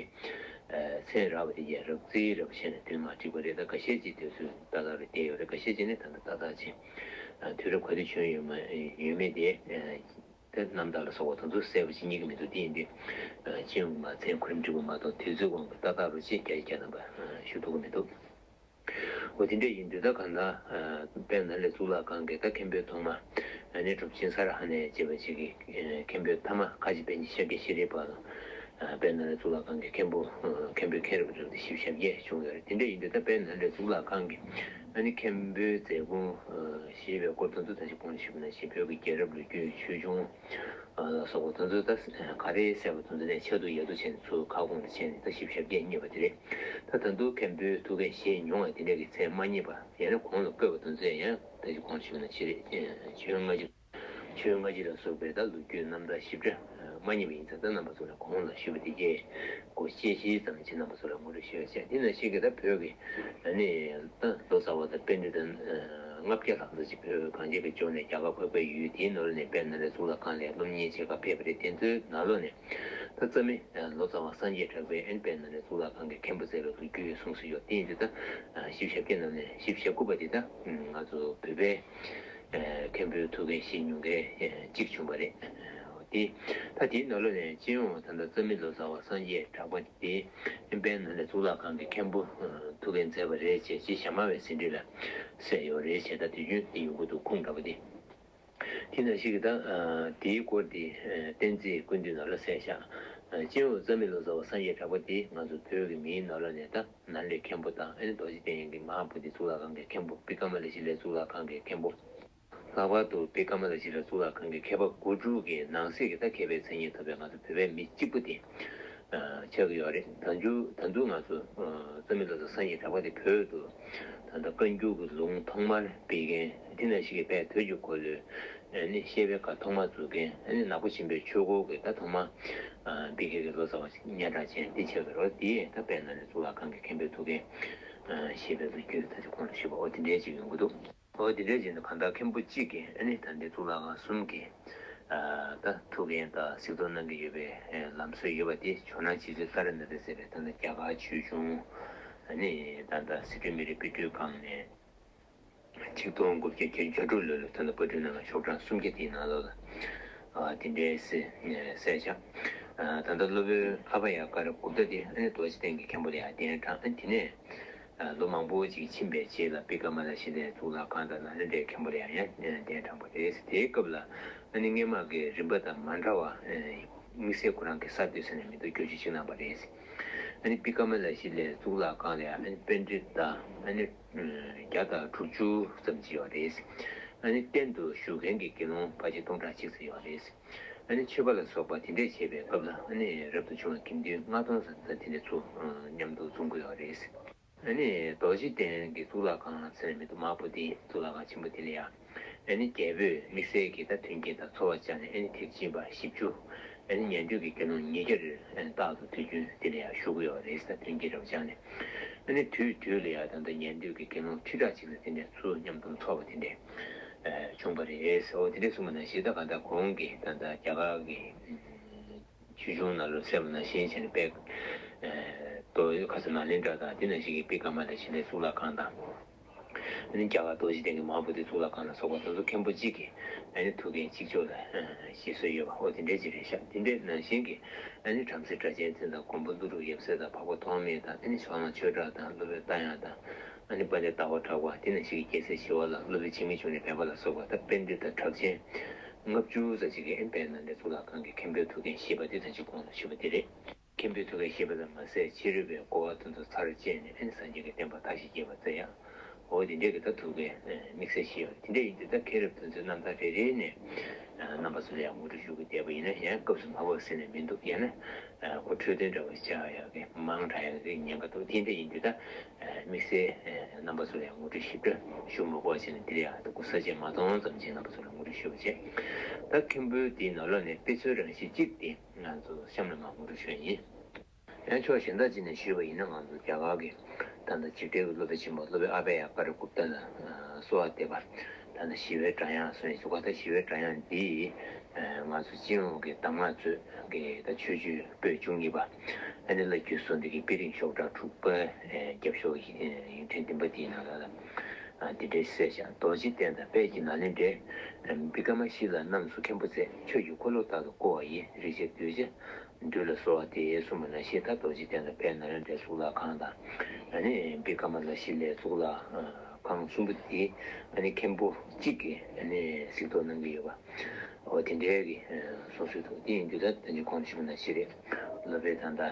མཚན་རག་པ་དེ་ཡང་རགས་རྩིས་རེ་བྱས་ནས་དོན་མ་འགྲིག་པ་རེད། ད་འགའ་ཤས་ཅིག་དུས་ཚོད་ཏག་ཏག་རེ་བསྡད་ཡོད་རེད། འགའ་ཤས་ཅིག་ནི་ད་ལྟ་ཏག་ཏག་ཅིག་དུས་རབས་ག་དུས་བྱོན་ཡོད་མ་ཡོད་མེད་དེ། དེ་རྣམ་ཐར་ལ་སོགས་པ་དེ་ཚོ་གསལ་པོ་ཅིག་རྙེད་ཀྱི་མི་འདུག་དེ་ཡིན་དུས་སྤྱི་ཡོངས་མ་མཚན་གོ་རིམ་འགྲིག་པ་མ་གཏོགས་དུས་ཚོད་དབང་གིས་ཏག་ཏག་རུ་ཅིག་བརྒྱ་ཆ་བརྒྱ་ཐམ་པ་ཞུ་ཐུབ་ཀྱི་མི་འདུག་འོ་དེ་འདྲ་ཡིན་དུས་ད་གང་ལྟར་དཔལ་ནཱ་ལེནྡྲའི་གཙུག་ལག་ཁང་གི་ད་མཁན་པོའི་ཐོག་མ་ཨ་ནི་གྲུབ་ཆེན་ས་ར་ཧ་ནས་བྱས་པ་ཅིག་གི་མཁན་པོའི་ཐ་མ་ཁ་ཆེ་པཎ་ཆེན་ཤཱཀྱ་ཤྲཱི་པ་དང་དཔལ་ནཱ་ལེནྡྲའི་གཙུག་ལག་ཁང་གི་མཁན་པོ་མཁན་པོའི་མཁན་རབས་རིམ་བྱོན་བཞི་བཅུ་ཞེ་བརྒྱད་བྱུང་ཡོད་རེད། དེ་འདྲ་ཡིན་དུས་ད་དཔལ་ནཱ་ལེནྡྲའི་གཙུག་ལག་ཁང་གི་ཨ་ནི་མཁན་པོའི་མཛད་ཁུངས་ཞེས་པའི་སྐོར་དེ་ཚོ་ད་ཅི་གོང་ལ་ཞུས་པ་ནང་བཞིན་བོད་ཀྱི་རྒྱལ་རབས་ལོ་རྒྱུས་ཆོས་འབྱུང་ལ་སོགས་པ་དེ་ཚོ་ད་ག་རེ་གསལ་པོ་དེ་ཚོ་ནས་ཆ་དུ་ཡ་དུ་བྱས་ནས་ཚུར་ཁ་སྐོང་དུ་བྱས་ནས་ད་ཞིབ་ཞབས་རྒྱས་རྙེད་པ་དེ་རེད། ད་ད་དུང་མཁན་པོའི་ཐུགས་འགན་བཞེས་མྱོང་བ་དེ་འདྲ་གི་མཚན་མ་རྙེད་པ་ཡང་ན་གོང་ལ་བཀོད་པ་དེ་ཚོ་ཡང་ད་ཅི་གོང་ཞུས་པ་ནང་བཞིན་རེད། ཆོས་སྔ་ཕྱི་ཆོས་སྔ་ཕྱི་ལ་སོགས་པའི་ད་ལོ་རྒྱུས་རྣམ་ཐར་ཞིབ་ཕྲ་མ་རྙེད་པ་ཡིན་ཙང་ད་རྣམ་པ་ཚོ་ལ་གོང་ལ་ཞུས་པ་དེ་རྒྱས་སྐོར་དཔྱད་གཞིའི་ཙམ་ཅིག་རྣམ་པ་ཚོ་ལ་ངོ་སྤྲོད་ཞུས་པ་བྱས། དེ་ནང་བཞིན་གྱི་ད་བོད་ཀྱི་ཨ་ནི་ད་ལོ་ཙཱ་བ་དང་པཎྜི་ཏ་ལྔ་བརྒྱ་ལྷག་ཙམ་ཅིག་བོད་གངས་ཅན་གྱི་ལྗོངས་ནས་རྒྱ་གར་འཕགས་པའི་ཡུལ་དེའི་ནང་ལོགས་ནས་དཔལ་ནཱ་ལེནྡྲའི་གཙུག་ལག་ཁང་ལ་སློབ་གཉེར་བྱེད་གར་ཕེབས་པ་རེད། དེ་ཚོའི་ནང་ལོགས་ནས་ད་རྩ་མེད་ལོ་ཙཱ་བ་སངས་རྒྱས་གྲགས་པས་ཨ་ནི་དཔལ་ནཱ་ལེནྡྲའི་གཙུག་ལག་ཁང་གི་མཁན་པོ་མཛད་པའི་ལོ་རྒྱུས་གསུངས་སུ་ཡོད། དེ་ཡིན་དུས་ད་བཞི་བཅུ་ཞེ་བརྒྱད་ནང་ནས་བཞི་བཅུ་ཞེ་དགུ་པ་དེ་ད་ང་ཚོ་བོད་པའི་མཁན་པོའི་ཐུགས་འགན་བཞེས་མྱོང་མཁན་གཅིག་བྱུང་བ་རེད། དེ་ད་དེའི་ནང་ལོགས་ནས་སྤྱི་ཡོངས་ད་ལྟ་རྩ་མེད་ལོ་ཙཱ་བ་སངས་རྒྱས་གྲགས་པ་དེ་དཔལ་ནཱ་ལེནྡྲའི་གཙུག་ལག་ཁང་གི་མཁན་པོ་ཐུགས་འགན་མཛད་པ་རེད་ཅེས་ཅིག་ཞྭ་དམར་བའི་ཟིན་བྲིས་ལ་གསལ་ཡོད་རེད་ཅེས་ད་དུས་རྒྱུན་དེ་ཡོང་གི་འདུག་ཁུངས་འདྲ་པོ་དེ། དེ་ནང་བཞིན་གྱི་ད་དེའི་སྐོར་དེ་བསྟན་རྩིས་ཀུན་བཏུས་ནང་ལ་གསལ་བཞག་སྤྱི་ཡོངས་རྩ་མེད་ལོ་ཙཱ་བ་སངས་རྒྱས་གྲགས་པ་དེ་ང་ཚོ་བོད་ཀྱི་མིའི་ནང་ལོགས་ནས་ད་ནཱ་ལེནྡྲའི་མཁན་པོ་དང་ཨ་ནི་རྡོ་རྗེ་གདན་གྱི་མ་ཧཱ་བོ་དྷི་གཙུག་ལག་ཁང་གི་མཁན་པོ། བི་ཀ་མ་ལ་ཤཱི་ལའི་གཙུག་ལག་ཁང་གི་མཁན་པོ། ལྷག་པར་དུ་བི་ཀ་མ་ལ་ཤཱི་ལའི་གཙུག་ལག་ཁང་གི་མཁས་པ་དགུ་ཕྲུག་གི་ནང་གསེས་ཀྱི་ད་མཁས་པའི་མཚན་སྙན་ཐོབ་པའི་ང་ཚོ་བོད་པའི་མི་གཅིག་པུ་དེ་ཆགས་ཀྱི་ཡོད་རེད། ད་འཇུ་ད་དུང་ང་ཚོ་རྩ་མེད་ལོ་ཙཱ་སངས་རྒྱས་གྲགས་པ་དེ་བོད་དུ་ད་ལྟ་བཀའ་འགྱུར་གྱི་ལུང་ཐོག་མར་སྤེལ་མཁན་དེ་ནང་བཞིན་གྱི་དཔལ་དོན་གྱི་འཁོར་ལོའི་ནི་བཤད་པའི་བཀའ་ཐོག་མར་བཙུགས་མཁན། ཨ་ནི་ནག་པོ་ཆེན་པོའི་ཆོས་སྐོར་གྱི་ད་ཐོག་མ་སྤེལ་མཁན་གྱི་ལོ་ཙཱ་བ་སྙན་གྲགས་ཅན་དེ་ཆགས་ཀྱི་རེད། དེས་ད་དཔལ་ནཱ་ལེནྡྲའི་གཙུག་ལག་ཁང་གི་མཁན་པོའི་ཐུགས་འགན་བཞེས་པའི་ལོ་རྒྱུས་ད་ཅི་གོང་ལ་ཞུས་པ་འོ་དེ་འདྲའི་ཅིག་ཡོང་གི་འདུག་འོ་དེ་འདྲའི་ཅིག་ནི་གང་ལྟར་མཁན་པོ་གཅིག་གིས་ཨ་ནི་ད་ལྟའི་གཙུག་ལག་ཁང་གསུམ་གྱི་ད་ཐུགས་འགན་དང་གཟིགས་རྟོག་གནང་གི་ཡོད་པའི་ལམ་སྲོལ་ཡོད་པ་དེ་ཇོ་ནང་རྗེ་བཙུན་ཏཱ་ར་ནཱ་ཐ་ཟེར་བའི་ད་ལྟ་རྒྱ་གར་ཆོས་འབྱུང་ཨ་ནི་ད་ལྟ་སི་ཁྲོན་མི་རིགས་དཔེ་སྐྲུན་ཁང་ནས། ཆིག་སྟོང་དགུ་བརྒྱ་བརྒྱད་ཅུ་གྱ་དྲུག་ལོ་ལ་ད་ལྟ་པར་སྐྲུན་གནང་བའི་ཤོག་གྲངས་སུམ་བརྒྱ་དེའི་ནང་ལོགས་ལ་དེ་འདྲའི་གསལ་བཞག་ད་ལྟ་སློབ་དཔོན་ཨ་བྷ་ཡ་ཀ་ར་གུཔྟ་དེ་ཨ་ནི་རྡོ་རྗེ་གདན་གྱི་མཁན་པོ་ལ་ཡང་གདན་དྲངས། ཨ་ནི་དེ་ནས་ལོ་མང་པོ་ཅིག་ཕྱིན་པའི་རྗེས་ལ་བི་ཀ་མ་ལ་ཤཱི་ལའི་གཙུག་ལག་ཁང་དང་ནཱ་ལེནྡྲའི་མཁན་པོ་ལ་ཡང་ཡང་གདན་དྲངས་པ་རེད། དེའི་སྐབས་ལ་ཨ་ནི་སྔས་མ་གི་རིམ་པ་དང་མ་འདྲ་བ་དམིགས་བསལ་ཁོ་རང་གི་ས་དེ་ས་ནས་མི་འདུག་བསྒྱུར་བཅོས་ཅིག་གནང་བ་རེད། ཨ་ནི་བི་ཀ་མ་ལ་ཤཱི་ལའི་གཙུག་ལག་ཁང་ལ་ཨ་ནི་པཎྜི་ཏ་ཨ་ནི་བརྒྱ་དང་དྲུག་ཅུ་ཙམ་ཅིག་ཡོད་རེད། ཨ་ནི་རྟེན་དུ་བཞུགས་མཁན་གྱི་དགེ་སློང་ཕལ་ཆེར་སྟོང་ཕྲག་གཅིག་ཙམ་ཡོད་རེད། ཨ་ནི་མཆོད་པ་ལ་སོགས་པ་དེ་འདྲས་བྱེད་པའི་སྐབས་ལ་ཨ་ནི་རབ་ཏུ་བྱུང་བའི་དགེ་འདུན་ལྔ་སྟོང་ཙམ་དེ་འདྲས་ཚུར་མཉམ་དུ་འཛོམས་ཀྱི་ཡོད་རེད། ཨ་ནི་རྡོ་རྗེ་གདན་གྱི་གཙུག་ལག་ཁང་ཟེར་མི་འདུག་མ་བུ་དེ་གཙུག་ལག་ཁང་ཆེན་པོ་དེ་ལ་ཡང་ཨ་ནི་རྒྱལ་པོས་དམིགས་བསལ་གྱི་ད་མཐུན་རྐྱེན་དང་འཚོ་བ་སྦྱར་ནས་ཨ་ནི་ཐེག་ཆེན་པ་བཞི་བཅུ་ཨ་ནི་ཉན་ཐོས་ཀྱི་དགེ་སློང་ཉིས་བརྒྱ་རེ་རྟག་ཏུ་དུས་རྒྱུན་དེ་ལ་ཡང་བཞུགས་ཀྱི་ཡོད་རེད། ད་མཐུན་རྐྱེན་རབ་སྦྱར་ནས་ཨ་ནི་དུས་དུས་ལ་ཡང་ད་ལྟ་ཉན་ཐོས་ཀྱི་དགེ་སློང་ཁྲི་ཕྲག་གཅིག་ལ་དེ་འདྲས་ཚུར་མཉམ་དུ་འཚོགས་པ་དེ་འདྲས་བྱུང་བ་རེད། འོ་དེ་འདྲས་གསུངས་པ་ནང་བཞིན་ད་ག་ད་གོང་གི་ད་ལྟ་རྒྱ་གར་གྱི་ཆོས་འབྱུང་ནང་ལ་གསལ་བ་ནང་བཞིན་བྱས་ནས་དཔེ་རྡོ་ཁ་ས་ནཱ་ལེནྡྲ་དང་དེ་ནང་བཞིན་གྱི་བི་ཀ་མ་ལ་ཤཱི་ལའི་གཙུག་ལག་ཁང་དང་། ཨ་ནི་རྒྱ་གར་རྡོ་རྗེ་གདན་གྱི་མ་ཧཱ་བོ་དྷིའི་གཙུག་ལག་ཁང་ལ་སོགས་པ་དེ་ཚོ་མཁན་པོ་གཅིག་གིས་ཨ་ནི་ཐུགས་འགན་གཅིག་ལྕོགས་ལ་བཞེས་སྲོལ་ཡོད་པ་འོ་དེ་འདྲའི་ཅིག་རེད་ཤག་དེ་འདྲའི་ནང་བཞིན་གྱི་ཨ་ནི་བྲམ་ཟེ་སྒྲ་གཅན་འཛིན་དང་མགོན་པོ་ཀླུ་སྒྲུབ་ཡབ་སྲས་དང་འཕགས་པ་ཐོགས་མེད་དང་ཨ་ནི་ཕྱོགས་གླང་ཆོས་གྲགས་དང་སློབ་དཔོན་རྟ་དབྱངས་དང་ཨ་ནི་དཔལ་ལྡན་ཟླ་བ་གྲགས་པ་དེ་ནང་བཞིན་གྱི་རྒྱལ་སྲས་ཞི་བ་ལྷ། སློབ་དཔོན་འཆི་མེད་འབྱུང་གནས་བོད་པ་ལ་སོགས་པ་ད་པཎྜི་ཏ་གྲགས་ཅན་ལྔ་བཅུ་ཙམ་ཅིག་གིས་ཨ་ནི་དཔལ་ནཱ་ལེནྡྲའི་གཙུག་ལག་ཁང་གི་མཁན་པོའི་ཐུགས་འགན་བཞེས་པ་དེ་ད་ཅི་གོང་ལ་ཞུས་པ་དེ་རེད། མཁན་པོའི་ཐུགས་འགན་བཞེས་པ་ཙམ་མ་ཟད་ཕྱི་རོལ་པའི་རྒོལ་བ་དེ་ཚོ་ཚར་བཅད་ནས་ཨ་ནི་སངས་རྒྱས་ཀྱི་བསྟན་པ་མཐའ་བཞི་རྒྱས་པར་མཛད་ཡ། འོ་དེ་འདྲས་ཀྱི་ད་ཐུགས་འགན་དམིགས་བསལ་བཞེས་ཡོད་རེད། དེ་འདྲས་ཡིན་དུས་ད་མཁན་རབས་དེ་ཚོའི་རྣམ་ཐར་རེ་རེ་ནས་རྣམ་པ་ཚོ་ལ་ཡང་ངོ་སྤྲོད་ཞུ་གི་བསྡད་པ་ཡིན་ན་ཡང་སྐབས་སུ་མ་བབས་ཟེར་ནས་མི་འདུག་ཡང་ན་གོ་འཕྲོད་དོན་འདྲ་བོ་ཆགས་ཡག་གི་མང་དྲགས་ཡག་གི་ཉེན་ཁ་འདུག་དེ་འདྲས་ཡིན་དུས་ད་དམིགས་བསལ་རྣམ་པ་ཚོ་ལ་ཡང་ངོ་སྤྲོད་ཞིབ་ཕྲ་ཞུ་མི་དགོས་བྱས་ནས་འདིར་ཡང་ད་སྐུ་ས་བཅད་མ་གཏོང་ཙམ་ཅིག་རྣམ་པ་ཚོ་ལ་ངོ་སྤྲོད་ཞུ་བ་བྱས། ད་མཁན་པོའི་དེའི་ནང་ལོགས་ནས་དཔེ་མཚོན་རང་བཞིན་གཅིག་དེ་ང་ཚོ་གཤམ་ལ་མར་ངོ་སྤྲོད་ཞུ་ཡ་ཡིན། ཡང་ཕྱོགས་གཞན་དག་ཅིག་ནས་ཞུས་པ་ཡིན་ན། ང་ཚོ་རྒྱ་གར་གྱི་ད་ལྟ་འཇིགས་བྲལ་གྱི་སློབ་དཔོན་ཆེན་པོ་སློབ་དཔོན་ཨ་བྷ་ཡ་ཀ་ར་གུཔྟ་ལ་གསོལ་བ་འདེབས་པ། ད་ལྟ་ཞི་བའི་སྒྲ་དབྱངས་གསུངས་ཡིན་ཟུག་ག་ད་ཞི་བའི་སྒྲ་དབྱངས་འདི་ང་ཚོ་སྤྱི་ཡོངས་ཀྱི་གདམས་ངག་མཛོད་ཀྱི་ད་ཆོས་བརྒྱུད་པོད་བཅུ་གཉིས་པ། ཨ་ནི་བླ་བརྒྱུད་ཟུང་འབྲེལ་གྱི་དཔེ་རིང་ཤོག་གྲངས་དྲུག་པ། རྒྱབ་ཤོག་ཡིག་ཕྲེང་བདུན་པ་དེའི་ནང་ལ་ལ། འདི་འདྲའི་གསལ་བཞག་རྡོ་རྗེ་གདན་དང་དཔལ་གྱི་ནཱ་ལེནྡྲའི། བི་ཀ་མ་ཤི་ལ་རྣམས་སུ་མཁན་པོ་མཛད། ཆོས་ཀྱི་འཁོར་ལོ་ལྟར་དུ་བསྐོར་བ་ཡི། རིག་བྱེད་གདུལ་བྱ་འདུལ་ལ་གསོལ་བ་འདེབས་གསུངས་པ་ནང་བཞིན། ད་རྡོ་རྗེ་གདན་དང་དཔལ་ནཱ་ལེནྡྲའི་གཙུག་ལག་ཁང་དང་། ཨ་ནི་བི་ཀ་མ་ལ་ཤི་ལའི་གཙུག་ལག་ཁང་གསུམ་པོ་དེ་ཨ་ནི་མཁན་པོ་གཅིག་གིས་ཨ་ནི་གཟིགས་རྟོག་གནང་གི་ཡོད་པ། འོ་དེ་འདྲའི་གི་གསུང་སྲོལ་འདུག་དེ་ཡིན་དུས་ད་ད་ནི་གོང་དུ་ཞུས་པ་ནང་བཞིན་རེད། སློབ་དཔོན་ད་ལྟ་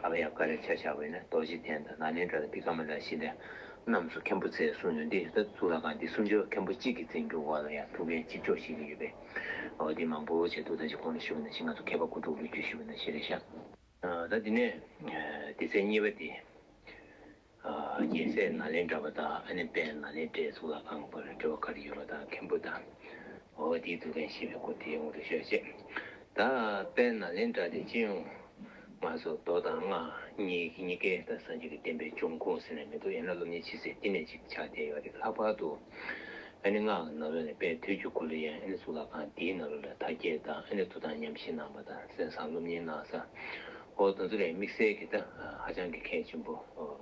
ཨ་བྷ་ཡ་ཀ་རའི་ཆ་བཞག་པ་ཡིན་ན། རྡོ་རྗེ་གདན་དང་ནཱ་ལེནྡྲ་དང་བི་ཀ་མ་ལ་ཤི་ལ་རྣམས་སུ་མཁན་པོ་མཛད་གསུངས་ཡོད་འདི། ད་གཙུག་ལག་ཁང་འདི་སུམ་ཅུ་པ་མཁན་པོ་གཅིག་གིས་བཙན་བསྒྱུར་འོག་ལ་ཡང་ཐུགས་འགན་གཅིག་ལྕོགས་བཞེས་ཀྱི་ཡོད་པས། འོ་འདི་མང་པོ་བྱས་འདུག་ད་ཅི་གོང་ལ་ཞུས་པ་ནང་བཞིན་ང་ཚོ་མཁས་པ་དགུ་ཕྲུག་ལོ་རྒྱུས་ཞུས་པ་ནང་བཞིན་རེད་ཤག་ད་འདི་ནས་སྡེ་ཚན་གཉིས་པ་དེ། རྒྱལ་སྲས་ནཱ་ལེནྡྲ་པ་དང་ཨ་ནི་དཔལ་ནཱ་ལེནྡྲའི་གཙུག་ལག་ཁང་བར་འབྲེལ་བ་ག་རེ་ཡོད་པ་དང་། མཁན་པོ་དང་། འོ་དེའི་ཐུགས་འགན་བཞེས་པའི་སྐོར་དེ་ངོ་སྤྲོད་ཞུ་ཡ་བྱེད། ད་དཔལ་ནཱ་ལེནྡྲ་དེ་སྤྱི་ཡོངས་ང་ཚོ་མདོ་དང་སྔགས་གཉིས་གཉིས་ཀའི་ད་སངས་རྒྱས་ཀྱི་བསྟན་པའི་འབྱུང་ཁུངས་ཟེར་ནས་མི་འདུག་ཡང་ན་སློབ་གཉེར་ཆེ་ས་དེ་ནས་ཅིག་ཆགས་བསྡད་ཡོད་རེད། ལྷག་པར་དུ་ཨ་ནི་སྔགས་ཀྱི་ནང་ལོགས་ནས་དཔལ་དུས་ཀྱི་འཁོར་ལོའི་ཡང་ཨ་ནི་གཙུག་ལག་ཁང་དེའི་ནང་ལོགས་ལ་དར་རྒྱས་དང་། ཨ་ནི་ཐུགས་དམ་ཉམས་བཞེས་གནང་བ་དང་། གསན་བསམ་སློབ་གཉེར་གནང་ས། འོ་དེ་ཚོ་ལས་དམིགས་བསལ་གྱི་ད་ཧ་ཅང་གི་གལ་ཆེན་པོ་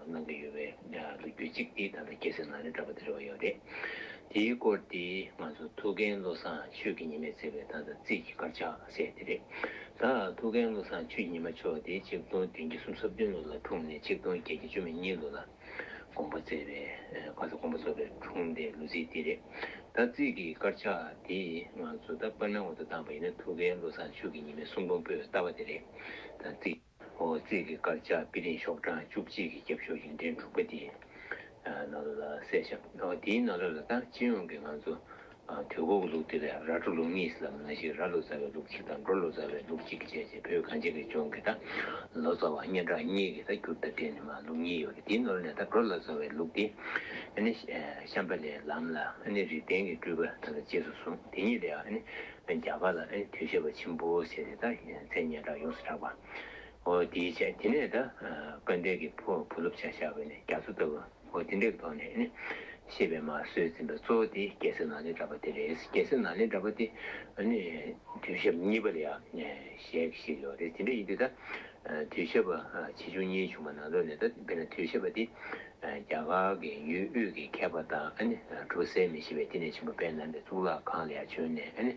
གནང་གི་ཡོད་པའི་ལོ་རྒྱུས་གཅིག་དེ་ད་ལྟ་རྒྱལ་སྲས་ནཱ་ལེནྡྲ་པ་དེ་རེད་པ། ཡོད་རེད། དེའི་སྐོར་དེ་ང་ཚོ་ཐུའུ་བཀྭན་བློ་བཟང་ཆོས་ཀྱི་ཉི་མས་མཛད་པའི་ད་ལྟ་རྩིས་ཀྱི་དཀར་ཆག་ཟེར་དེ་རེད། ད་ཐུའུ་བཀྭན་བློ་བཟང་ཆོས་ཀྱི་ཉི་མ་མཆོག་དེ་ཆིག་སྟོང་བདུན་བརྒྱ་སུམ་ཅུ་རྩ་བདུན་ལོ་ལ་འཁྲུངས་ནས་ཆིག་སྟོང་བརྒྱད་བརྒྱ་བཅུ་མེད་གཉིས་ལོ་ལ་དགོངས་པ་མཛད་པའི་ཁ་སང་དགོངས་པ་རྫོགས་པའི་འཁྲུངས་འདས་ལོ་རྩིས་དེ་རེད། ད་རྩིས་ཀྱི་དཀར་ཆག་དེ་ང་ཚོ་ད་པར་མའི་འོག་ཏུ་བཏང་པ་ཡིན་ན་ཐུའུ་བཀྭན་བློ་བཟང་ཆོས་ཀྱི་ཉི་མའི་གསུང་འབུམ་པོད་ལྟ་བ་དེ་རེད། ད་རྩིས། འོ་རྩིས་ཀྱི་དཀར་ཆག་དཔེ་རིང་ཤོག་གྲངས་བཅུ་གཅིག་གི་རྒྱབ་ཤོག་ཡིག་ཕྲེང་དྲུག་པ་དེ་ནང་ལོགས་ལ་གསལ་བཞག་འོ་དེའི་ནང་ལོགས་ལ་ད་སྤྱི་ཡོངས་ཀྱི་ང་ཚོ་དུས་འཁོར་གྱི་ལུགས་དེ་ལ་ར་སྤྲོད་ལུགས་གཉིས་ལབ་ན་ཞིག་ར་ལོ་ཙཱ་བའི་ལུགས་གཅིག་དང་འབྲོ་ལོ་ཙཱ་བའི་ལུགས་གཅིག་བྱས་བྱས་བོད་གངས་ཅན་གྱི་ལྗོངས་ཀྱི་ད་ལོ་ཙཱ་བ་སྙན་གྲགས་གཉིས་ཀྱི་ད་འགྱུར་དང་འབྲེལ་ནས་མ་ལུགས་གཉིས་ཡོད་རེད། དེའི་ནང་ལོགས་ནས་ད་འབྲོ་ལོ་ཙཱ་བའི་ལུགས་དེ་ཨ་ནི་ཤམྦྷ་ལའི་ལམ་ལ་ཨ་ནི་རིགས་ལྡན་གྱི་སྤྲུལ་པ་ད་ལ་རྗེས་སུ་བཟུང་། དེ་ཉིད་ལ་ཨ་ནི་རྒྱ་གར་ལ་ཨ་ནི་དོལ་ཞབས་པ་ཆེན་པོ་ཟེར་ཏེ་ད་མཚན་སྙན་གྲགས་ཡོངས་སུ་གྲགས་པ། འོ་དེའི་ཆ་དེ་ནས་ད་དཔལ་ལྡན་གྱི་ཕོ་བུ་སློབ་ཆ་བཞག་པ་ནས་རྒྱ་མཚོ་ལྟ་བུ། འོ་དེ་འདྲའི་ཐོག་ནས་ནི་བཤད་པའི་མ་སྲོལ་འཛིན་པའི་གཙོ་བོ་དེ་རྒྱལ་སྲས་ནཱ་ལེནྡྲ་པ་དེ་རེད། རྒྱལ་སྲས་ནཱ་ལེནྡྲ་པ་དེ་ནི་དོལ་ཞབས་གཉིས་པ་ལ་ཡང་ཞལ་བཞེས་ཡོད་རེད། དེ་འདྲ་ཡིན་དུས་ད་དོལ་ཞབས་པ་ཆེ་ཆུང་གཉིས་བྱུང་བ་ནང་ལོགས་ནས་ད་དཔེར་ན་དོལ་ཞབས་པ་དེ་རྒྱ་གར་གྱི་ཡུལ་དབུས་ཀྱི་མཁས་པ་དང་ཨ་ནི་གྲུབ་ཟད་མི་ཤེས་པའི་དེ་ནས་ཆེན་པོ་དཔལ་ནཱ་ལེནྡྲའི་གཙུག་ལག་ཁང་ལ་ཡང་བྱོན་ནས་ཨ་ནི།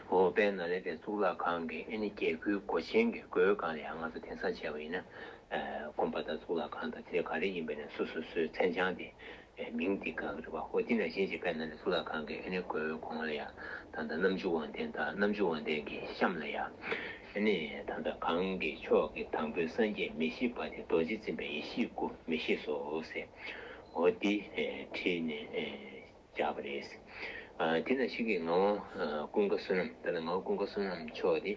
འོ་དཔལ་ནཱ་ལེནྡྲའི་གཙུག་ལག་ཁང་གི་ཨ་ནི་རྒྱལ་སྒོའི་སྒོ་ཆེན་གྱི་སྒོའི་སྒང་ལ་ཡང་ང་ཚོ་དེང་སང་བྱས་པ་ཡིན་ན་དགོན་པ་དང་གཙུག་ལག་ཁང་དང་དེ་ག་རེ་ཡིན་པ་ནས་སོ་སོ་སོའི་མཚན་བྱང་དེ་མིང་དེ་ག་རེ་རེད་པ། འོ་དེ་ནང་བཞིན་ཅིག་དཔལ་ནཱ་ལེནྡྲའི་གཙུག་ལག་ཁང་གི་ཨ་ནི་སྒོའི་གོང་ལ་ཡང་ད་ལྟ་རྣམ་བཅུ་དབང་ལྡན་དང་རྣམ་བཅུ་དབང་ལྡན་གྱི་གཤམ་ལ་ཡང་ཨ་ནི་ད་ལྟ་གང་གི་མཆོག་གི་དང་པོའི་སངས་རྒྱས་མི་ཤིགས་པ་དེ། རྡོ་རྗེ་འཛིན་པའི་ཡེ་ཤེས་སྐུ་མི་ཤིགས་སོ་ཟེར། འོ་དེ་བྲིས་ནས། བཞག་པ་རེད། ཨ་དེ་ནང་བཞིན་གྱི་ངག་དབང་ཀུན་དགའ་བསོད་ནམས། ད་ལྟ་ངག་དབང་ཀུན་དགའ་བསོད་ནམས་མཆོག་དེ་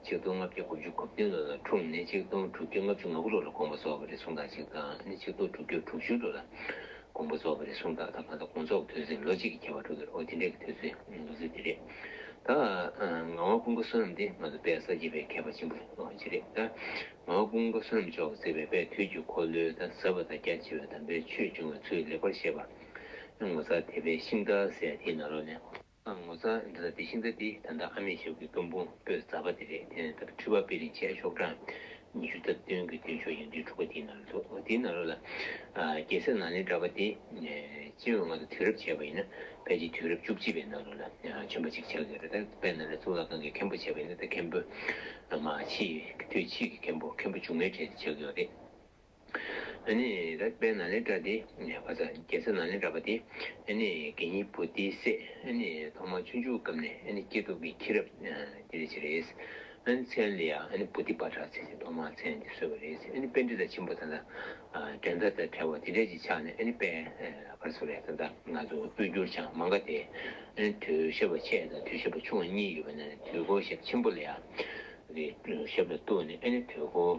ཆིག་སྟོང་ལྔ་བརྒྱ་དགུ་བཅུ་གོ་བདུན་ལོ་ལ་འཁྲུངས་ནས་ཆིག་སྟོང་དྲུག་བརྒྱ་ལྔ་བཅུ་ང་དགུ་ལོ་ལ་དགོངས་པ་རྫོགས་པ་རེད་གསུངས་དང་གཅིག་དང་། ཨ་ནི་ཆིག་སྟོང་དྲུག་བརྒྱ་དྲུག་ཅུ་ལོ་ལ་དགོངས་པ་རྫོགས་པ་རེད་གསུངས་དང་། ད་གང་ལྟར་དགོངས་རྫོགས་དུས་ཚོད་ལོ་གཅིག་གི་ཁྱད་པར་འགྲོ་གི་རེད། འོ་དེ་འདྲའི་གི་དུས་ཚོད་ལོ་ཚིགས་དེ་རེད། ད་ངག་དབང་ཀུན་དགའ་བསོད་ནམས་དེ་ང་ཚོ་དཔལ་ས་སྐྱ་པའི་མཁས་པ་ཆེན་པོ་ཅིག་རེད། ད་ངག་དབང་ཀུན་དགའ་བསོད་ནམས་མཆོག་གིས་མཛད་པའི་དཔལ་དུས་ཀྱི་འཁོར་ལོའི་ད་ཟབ་པ་དང་རྒྱ་ཆེ་བའི་དམ་པའི་ཆོས་འབྱུང་བའི་ཚུལ་ལེགས་པར་བཤད་པ། ངོ་མཚར་དད་པའི་ཤིང་རྟ་ཟེར་དེའི་ནང་ལོགས་ནས། ངོ་མཚར་ད་ལྟ་དེ་ཤིང་རྟ་དེ་ད་ལྟ་ཨ་མྱེས་ཞབས་ཀྱི་སྟོང་འབུམ་པོད་ཟབ་པ་དེ་རེད། དེ་ནས་ད་ལྟ་འཁྲུལ་པ་དཔེ་རིང་ཆེ་ཤོག་གྲངས་ཉི་ཤུ་རྩ་བདུན་གྱི་མདུན་ཤོག་ཡིག་ཕྲེང་དྲུག་པ་དེའི་ནང་ལ་འདུག་དེའི་ནང་ལོགས་ལ་རྒྱལ་སྲས་ནཱ་ལེནྡྲ་པ་དེ་སྤྱི་ཡོངས་ང་ཚོ་དུས་རབས་བྱས་པ་ཡིན་ན་ཕལ་ཆེར་དུས་རབས་བཅུ་གཅིག་པའི་ནང་ལོགས་ལ་བྱོན་པ་ཅིག་ཆགས་ཡོད་རེད། ད་དཔལ་ནཱ་ལེནྡྲ་གཙུག་ལག་ཁང་གི་མཁན་པོ་བྱས་པ་ཡིན་ན་ད་མཁན་པོ་མ་ཕྱི་ཡི་དུས་ཕྱིས་ཀྱི་མཁན་པོ་མཁན་པོ་འབྱུང་བའི་གྲས་དེ་ཆགས་ཡོད་རེད། ཨ་ནི་ད་དཔལ་ནཱ་ལེནྡྲ་དེ་ཁ་ས་རྒྱལ་སྲས་ནཱ་ལེནྡྲ་པ་དེ་ཨ་ནི་དགེ་བསྙེན་བོ་དྷིའི་སྲས། ཨ་ནི་ཐོག་མར་ཆུང་ཆུང་སྐབས་ནས་ཨ་ནི་སྐྱེས་ཐོབ་ཀྱི་མཁྱེན་རབ་དེ་རེད་ཅེས་རེད། ཨ་ནི་མཚན་ལ་ཡང་ཨ་ནི་བོ་དྷི་པ་ཏྲ་ཟེར་ཏེ་ཐོག་མར་མཚན་དེ་གསོལ་བ་རེད། ཨ་ནི་པཎྜི་ཏ་ཆེན་པོ་ད་ལྟ་འགྲན་ཟླ་དང་བྲལ་བ་དེ་འདྲ་ཅིག་ཆགས་ནས། ཨ་ནི་དཔལ་ག་རེ་ཟེར་རེད། ད་ལྟ་ང་ཚོ་དབུས་འགྱུར་བྱང་མ་ག་དེ་ཨ་ནི་དོལ་ཞབས་པ་ཆེ་དང་དོལ་ཞབས་པ་ཆུང་བ་གཉིས་ཡོད་པ་ནས་དོལ་སྐོར་ཞབས་ཆེན་པོ་ལ་ཡང་ཞབས་ལ་གཏུགས་ནས། ཨ་ནི་དོལ་སྐོར་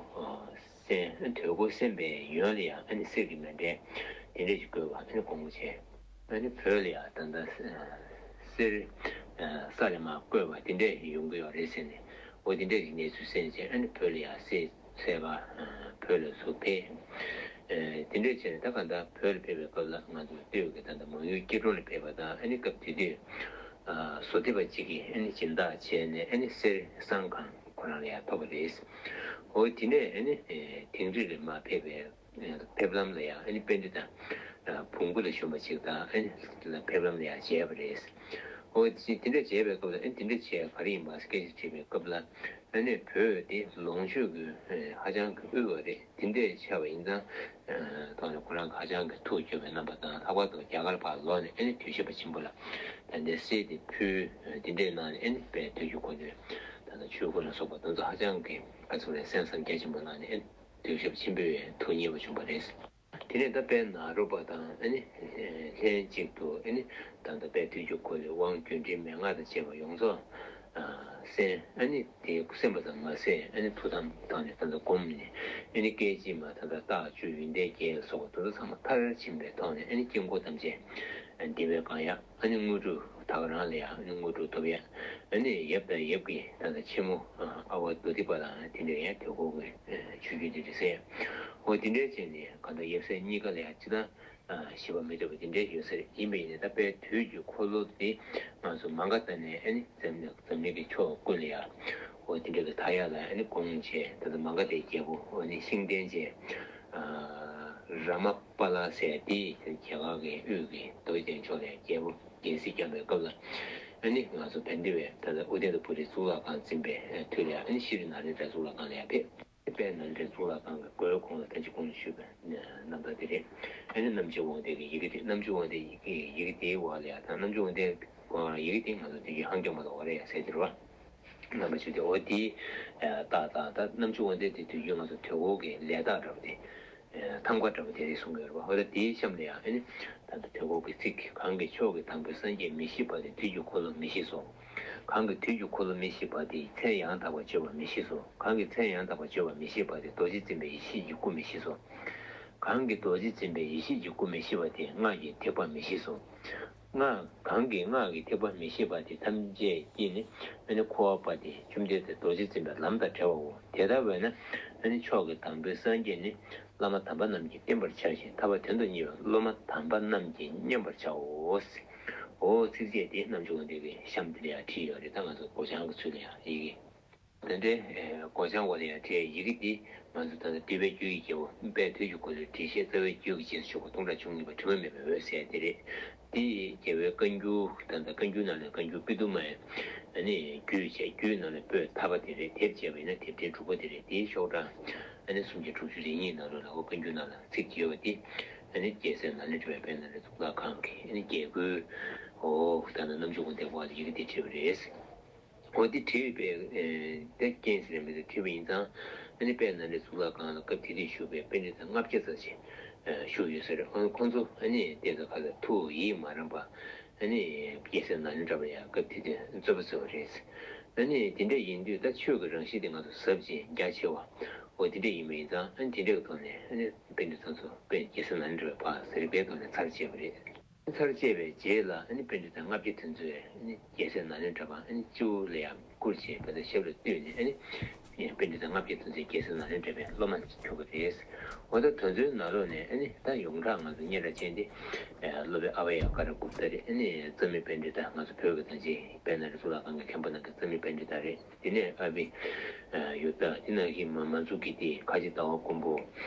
གསན། དོལ་སྐོར་གསན་པའི་ཡོན་ལ་ཡང་ཨ་ནི་གསེར་གྱི་མཎྜལ་དེ་འདྲ་ཞིག་བཀོད་པ། ཨ་ནི་དགོངས་པ་ཆེ། ཨ་ནི་བོད་ལ་ཡང་ད་ལྟ་གསེར་ས་ལ་མར་བརྐོས་པ་དེ་འདྲ་ཡོང་གི་ཡོད་རེད་ཟེར་ནས། འོ་དེ་འདྲ་ཞིག་གནས་ཚུལ་གསན་བྱས། ཨ་ནི་བོད་ལ་ཡང་གསེར་ ཚལ་པ་བོད་ལ་ཚུར་ཕེབས། དེ་འདྲས་བྱས་ནས་ད་ག་ད་བོད་ལ་ཕེབས་པའི་སྐབས་ལ་ང་ཚོ་སྟོད་ཀྱི་ད་ལྟ་མང་ཡུལ་སྐྱིད་གྲོང་ལ་ཕེབས་པ་དང་ཨ་ནི་སྐབས་དེ་དུས་བཟོ་ཐེབས་པ་གཅིག་གིས་ཨ་ནི་སྦྱིན་བདག་བྱས་ནས་ཨ་ནི་གསེར་བསང་ཁང་ཁོ་རང་ལ་ཡང་ཐོབ་པ་རེད། འོ་དེ་ནས་ཨ་ནི་དིང་རི་ལ་མར་ཕེབས་པའི་ཕེབས་ལམ་ལ་ཡང་ཨ་ནི་པཎྜི་ཏ་བོང་བུ་ལ་ཞོན་པ་ཅིག་དང་ཨ་ནི་ཕེབས་ལམ་ལ་ཡང་མཇལ་བ་རེད། འོ་དེ་དེ་འདྲ་མཇལ་བའི་སྐབས་ལ་ཨ་ནི་དེ་འདྲ་བྱས་ག་རེ་ཡིན་པ་སྐད་ཆ་དྲིས་པའི་སྐབས་ལ་ཨ་ནི་བོད་དེ་ལོངས་སྤྱོད་ཀྱི་ཧ་ཅང་གི་དབུལ་བ་རེད། དེ་འདྲ་ཆགས་པ་ཡིན་ཙང་ཐོག་ནས་ཁོ་རང་ཧ་ཅང་གི་ཐུགས་སྐྱོ་བའི་རྣམ་པ་དང་ལྷག་པར་དུ་རྒྱ་གར་ཕར་ལོག་ནས་ཨ་ནི་དུས་ཞབས་པ་ཆེན་པོ་ལ་ད་ལྟའི་གསེར་དེ་ཕུལ། དེ་འདྲའི་ནང་ནས་ཨ་ནི་དཔལ་དུས་ཀྱི་འཁོར་ལོའི་ད་ལྟ་ཆོས་སྐུ་ལ་སོགས་པ་དེ་ཚོ་ཧ་ཅང་གི་ག་ཚོད་རེད་སེམས་བསམ་རྒྱ་ཆེན་པོ་གནང་ནས་ཨ་ནི་དུས་ཞབས་ཆེན་པོའི་ཐུགས་མཉེས་པ་བྱུང་བ་རེད། དེ་ནས་ད་དཔལ་ནཱ་རོ་པ་དང་ཨ་ནི་ལྷན་ཅིག་ཏུ་ཨ་ནི་ད་ལྟ་དཔལ་དུས་ཀྱི་འཁོར་ལོའི་དབང་བསྒྱུར་འདྲེན་མན་ངག་དང་བཅས་པ་ཡོངས་རྫོགས་གསན། ཨ་ནི་དེ་གསན་པ་ཙམ་མ་ཟད་ཨ་ནི་ཐུགས་དམ་བཏང་ནས་ད་ལྟ་བསྒོམས་ནས་ཨ་ནི་སྐད་ཅིག་མ་ད་ལྟ་རྟགས་བཅུ་ཡོན་ཏན་བརྒྱད་ལ་སོགས་པ་དེ་ཚོ་ཚང་མ་མཐར་ཕྱིན་པའི་ཐོག་ནས་ཨ་ནི་དཀྱིལ་འཁོར་ཐམས་ཅད་བདེ་བའི་གང་ཡང་ཨ་ནི་དངོས་གྲུབ་ད་ག་རང་ལ་ཡང་ཨ་ནི་དངོས་གྲུབ་ཐོབ་ཡ། ཨ་ནི་ཡབ་དང་ཡབ་ཀྱི་ད་ལྟ་ཆེན་མོ་ཨ་ཝ་དྷཱུ་ཏི་པ་དང་དེ་འདྲ་ཡང་དུས་འཁོར་གྱི་ཆོས་བརྒྱུད་དེ་འདྲ་ཟེར། འོ་དེ་འདྲའི་བྱས་ནས་གང་ལྟར་ཡབ་སྲས་གཉིས་ཀ་ལ་ཡང་ཅི་ལྟར་ཞི་བ་མི་འདོད་པ་དེ་འདྲའི་ཡོད་ས་རེད། ཡིན་པ་ཡིན་ནའི་ད་དཔལ་དུས་ཀྱི་འཁོར་ལོ་དེ་ང་ཚོ་མ་ག་དྷ་ནས་ཨ་ནི་འཛམ་གླིང་འཛམ་གླིང་གི་ཕྱོགས་ཀུན་ལ་ཡང་འོ་དེ་འདྲ་གི་མཐའ་ཡས་ལ་ཨ་ནི་དགོངས་བྱས་ད་ལྟ་མ་ག་དྷའི་རྒྱལ་པོ་འོ་ནི་ཤིང་ལྡན་བྱས། ར་མ་པ་ལ་ཟེར་དེ་རྒྱ་གར་གྱི་དབུས་ཀྱི་རྡོ་རྗེ་གདན་ཕྱོགས་ལ་རྒྱལ་པོ་རྒྱལ་སྲིད་བསྐྱངས་པའི་སྐབས་ལ་ཨ་ནི་ང་ཚོ་བན་དེ་བས་ད་ལྟ་ཨོ་ཏནྟ་པུ་རི་གཙུག་ལག་ཁང་འཛིན་པའི་དུས་ལ་ཨ་ནི་ཤྲཱི་ནཱ་ལེནྡྲ་གཙུག་ལག་ཁང་ལ་ཡང་ཕེབས། དཔལ་ནཱ་ལེནྡྲ་གཙུག་ལག་ཁང་གི་སྒོའི་གོང་ལ་ད་ཅི་གོང་དུ་ཞུས་པའི་རྣམ་ཐར་དེ་རེད། ཨ་ནི་གནམ་རྒྱལ་དབང་ལྡན་གྱི་ཡི་གེ་དེ་རྣམ་རྒྱལ་དབང་ལྡན་གྱི་ཡི་གེ་དེའི་འོག་ལ་ཡང་ད་རྣམ་རྒྱལ་དབང་ལྡན་གྱི་ཡི་གེ་དེ་ང་ཚོ་དེ་གའི་ཧང་སྐྱོང་མ་གཏོགས་བ་རེད་ཡ་ཟེར་དེ་རེད་བ། རྣམ་པ་བཅུ་དེ་འོ་དེའི་རྟགས་དང་ད་རྣམ་རྒྱལ་དབང་ལྡན་དེ་དུས་རྒྱུན་ང་ཚོ་དུས་འཁོར་གྱི་ལས་རྟགས་འདྲ་བ་དེ། ཐང་པ་འདྲ་བ་དེ་རེད་གསུང་གི་ཡོད་རེད་བ། འོ་ད་དེའི་གཤམ་ལ་ཡང་ཨ་ནི་ད་ལྟ་དུས་འཁོར་གྱི་ཚིག་གང་གི་མཆོག་གི་དང་པོའི་སངས་རྒྱས་མི་ཤིགས་པ་དེ་དུས་ཀྱི་འཁོར་ལོ་མི་ཤིགས་སོ། གང་གི་དུས་ཀྱི་འཁོར་ལོ་མི་ཤིགས་པ་དེ་མཚན་ཡང་དག་པར་བརྗོད་པ་མི་ཤིགས་སོ། གང་གི་མཚན་ཡང་དག་པར་བརྗོད་པ་མི་ཤིགས་པ་དེ་རྡོ་རྗེ་འཛིན་པའི་ཡེ་ཤེས་ཀྱི་སྐུ་མི་ཤིགས་སོ། གང་གི་རྡོ་རྗེ་འཛིན་པའི་ཡེ་ཤེས་ཀྱི་སྐུ་མི་ཤིགས་པ་དེ་སྔགས་ཀྱི་ཐེག་པ་མི་ཤིགས་སོ། སྔགས་གང་གིས་སྔགས་ཀྱི་ཐེག་པ་མི་ཤེས་པ་དེ་ཐམས་ཅད་ཀྱིས་ནི་ཨ་ནི་འཁོར་བ་པ་སྟེ་བཅོམ་ལྡན་འདས་རྡོ་རྗེ་འཛིན་པའི་ལམ་དང་བྲལ་བའོ། དེ་ལྟ་བས་ན་ཨ་ནི་མཆོག་གི་དང་པོའི་སངས་རྒྱས་ནི་བླ་མ་དམ་པ་རྣམས་ཀྱིས་བསྟེན་པར་བྱ་ཞིང་ཐར་པ་དོན་དུ་གཉེར་བའི་སློབ་མ་དམ་པ་རྣམས་ཀྱིས་མཉན་པར་བྱའོ། འོ་ཚིགས་བཅད་དེ་རྣམ་འབྱུང་དབང་ལྡན་གྱི་གཤམ་དེ་ལ་ཡང་བྲིས་ཡོད་རེད། ད་ང་ཚོ་སྒོ་བྱང་གི་ཚུལ་ལ་ཡང་ཡི་གེ་དེ་འདྲའི་སྒོ་བྱང་འོག་ལ་ཡང་བྲིས་ཡི་གེ་འདི་ང་ཚོ་ད་ལྟ་འདུས་པའི་རྒྱུད་ཀྱི་རྒྱལ་པོ་དཔལ་དུས་ཀྱི་འཁོར་ལོའི་འགྲེལ་བཤད་རྩ་བའི་རྒྱུད་ཀྱི་རྗེས་སུ་ཞུགས་པ་སྟོང་ཕྲག་བཅུ་གཉིས་པ་དྲི་མ་མེད་པའི་འོད་ཟེར་དེ་རེད། འདི་རྒྱལ་བའི་བཀའ་འགྱུར་ད་ལྟ་བཀའ་འགྱུར་ནང་ནས་བཀའ་འགྱུར་པི་ཏུ་མའི་ཨ་ནི་རྒྱུད་བྱས་རྒྱུད་ནང་ནས་པོད་ཐ་པ་དེ་རེད། དེབ་བྱས་པ་ཡིན་ན་དེབ་ཕྲེང་དྲུག་པ་དེ་རེད། དེའི་ཤོག་གྲངས་ཨ་ནི་སུམ་བརྒྱ་དྲུག་ཅུ་རེ་གཉིས་ནང་ལོགས་ལ་འོ་བཀའ་འགྱུར་ནང་ལ་ཚིག་ཅིག་ཡོད་པ་འདི་ཨ་ནི་རྒྱལ་སྲས་ནཱ་ལེནྡྲ་བའི་དཔལ་ནཱ་ལེནྡྲ་གཙུག་ལག་ཁང་གི་ཨ་ནི་རྒྱལ་སྐུའི་འོ་ད་ལྟ་རྣམ་འབྱུང་དབང་ལྡན་པ་ལ་ཡི་གེ་འདི་བྲིས་པ་རེད། འོ་འདི་བྲིས་པའི་ཨེ་དེ་རྐྱེན་ཟེར་མི་དེ་བྲིས་པ་ཡིན་ཙང་ཨ་ནི་དཔལ་ནཱ་ལེནྡྲ་གཙུག་ལག་ཁང་ལ་སྐབས་དེ་དུས་བཞུགས་པའི་པཎྜི་ཏ་ལྔ་བརྒྱ་ཙམ་ཞིག་ཨེ་བཞུགས་ཡོད་ས་རེད། ཁོང་ཁོང་ཚོ་ཨ་ནི་དེ་ཚོ་ཁ་ལ་ཐུགས་ཡིད་མ་རངས་པ་ཨ་ནི་རྒྱལ་སྲས་ནཱ་ལེནྡྲ་བ་ཡང་སྐབས་དེ་དུས་རྩོད་པ་རྩོད་པ་རེད། ཨ་ནི་དེ་འདྲ་ཡིན་དུས་ད་ཆོས་ཀྱི་རང་བཞིན་དེ་ང་ཚོ་ཟབ་ཅིང་རྒྱ་ཆེ་བ་འོ་དེ་འདྲ་ཡིན་པ་ཡིན་ཙང་ཨ་ནི་དེ་འདྲ་གི་ཐོག་ནས་ཨ་ནི་པཎྜི་ཏ་ཚོ་དཔལ་རྒྱལ་སྲས་ནཱ་ལེནྡྲ་བའི་ཕར་ཟེར་བའི་ཐོག་ནས་ཚར་བཅད་པ་རེད། ཚར་བཅད་པའི་རྗེས་ལ་ཨ་ནི་པཎྜི་ཏ་ལྔ་བརྒྱ་དེ་ཚོས་ཨ་ནི་རྒྱལ་སྲས་ནཱ་ལེནྡྲ་པ་ཨ་ནི་སྤྱི་བོ་ལ་ཡང་བཀུར་བྱས་པ་དང་ཞབས་ལ་གཏུགས་ནས་ཨ་ནི་པཎྜི་ཏ་ལྔ་བརྒྱ་དེ་ཚོས་རྒྱལ་སྲས་ནཱ་ལེནྡྲ་པའི་སློབ་མ་གྱུར་པ་རེད། འོ་ད་དེ་ཚོའི་ནང་ལོགས་ནས་ཨ་ནི་ད་ཡོངས་གྲགས་ང་ཚོ་སྙན་གྲགས་ཅན་དེ་སློབ་དཔོན་ཨ་བྷ་ཡ་ཀ་ར་གུཔྟ་རེད། ཨ་ནི་རྩ་མི་པཎྜི་ཏ་ང་ཚོ་བོད་ཀྱི་ད་ཅི་དཔལ་ནཱ་ལེནྡྲ་གཙུག་ལག་ཁང་གི་མཁན་པོ་ནང་གི་རྩ་མི་པཎྜི་ཏ་རེད། དེ་ནས་ཨ་བི་ཡུ་ཏ། དེ་ནང་བཞིན་མ་མ་ཛུ་ཀི་ཏི། ཁ་ཆེ་ཟླ་བ་མགོན་པོ།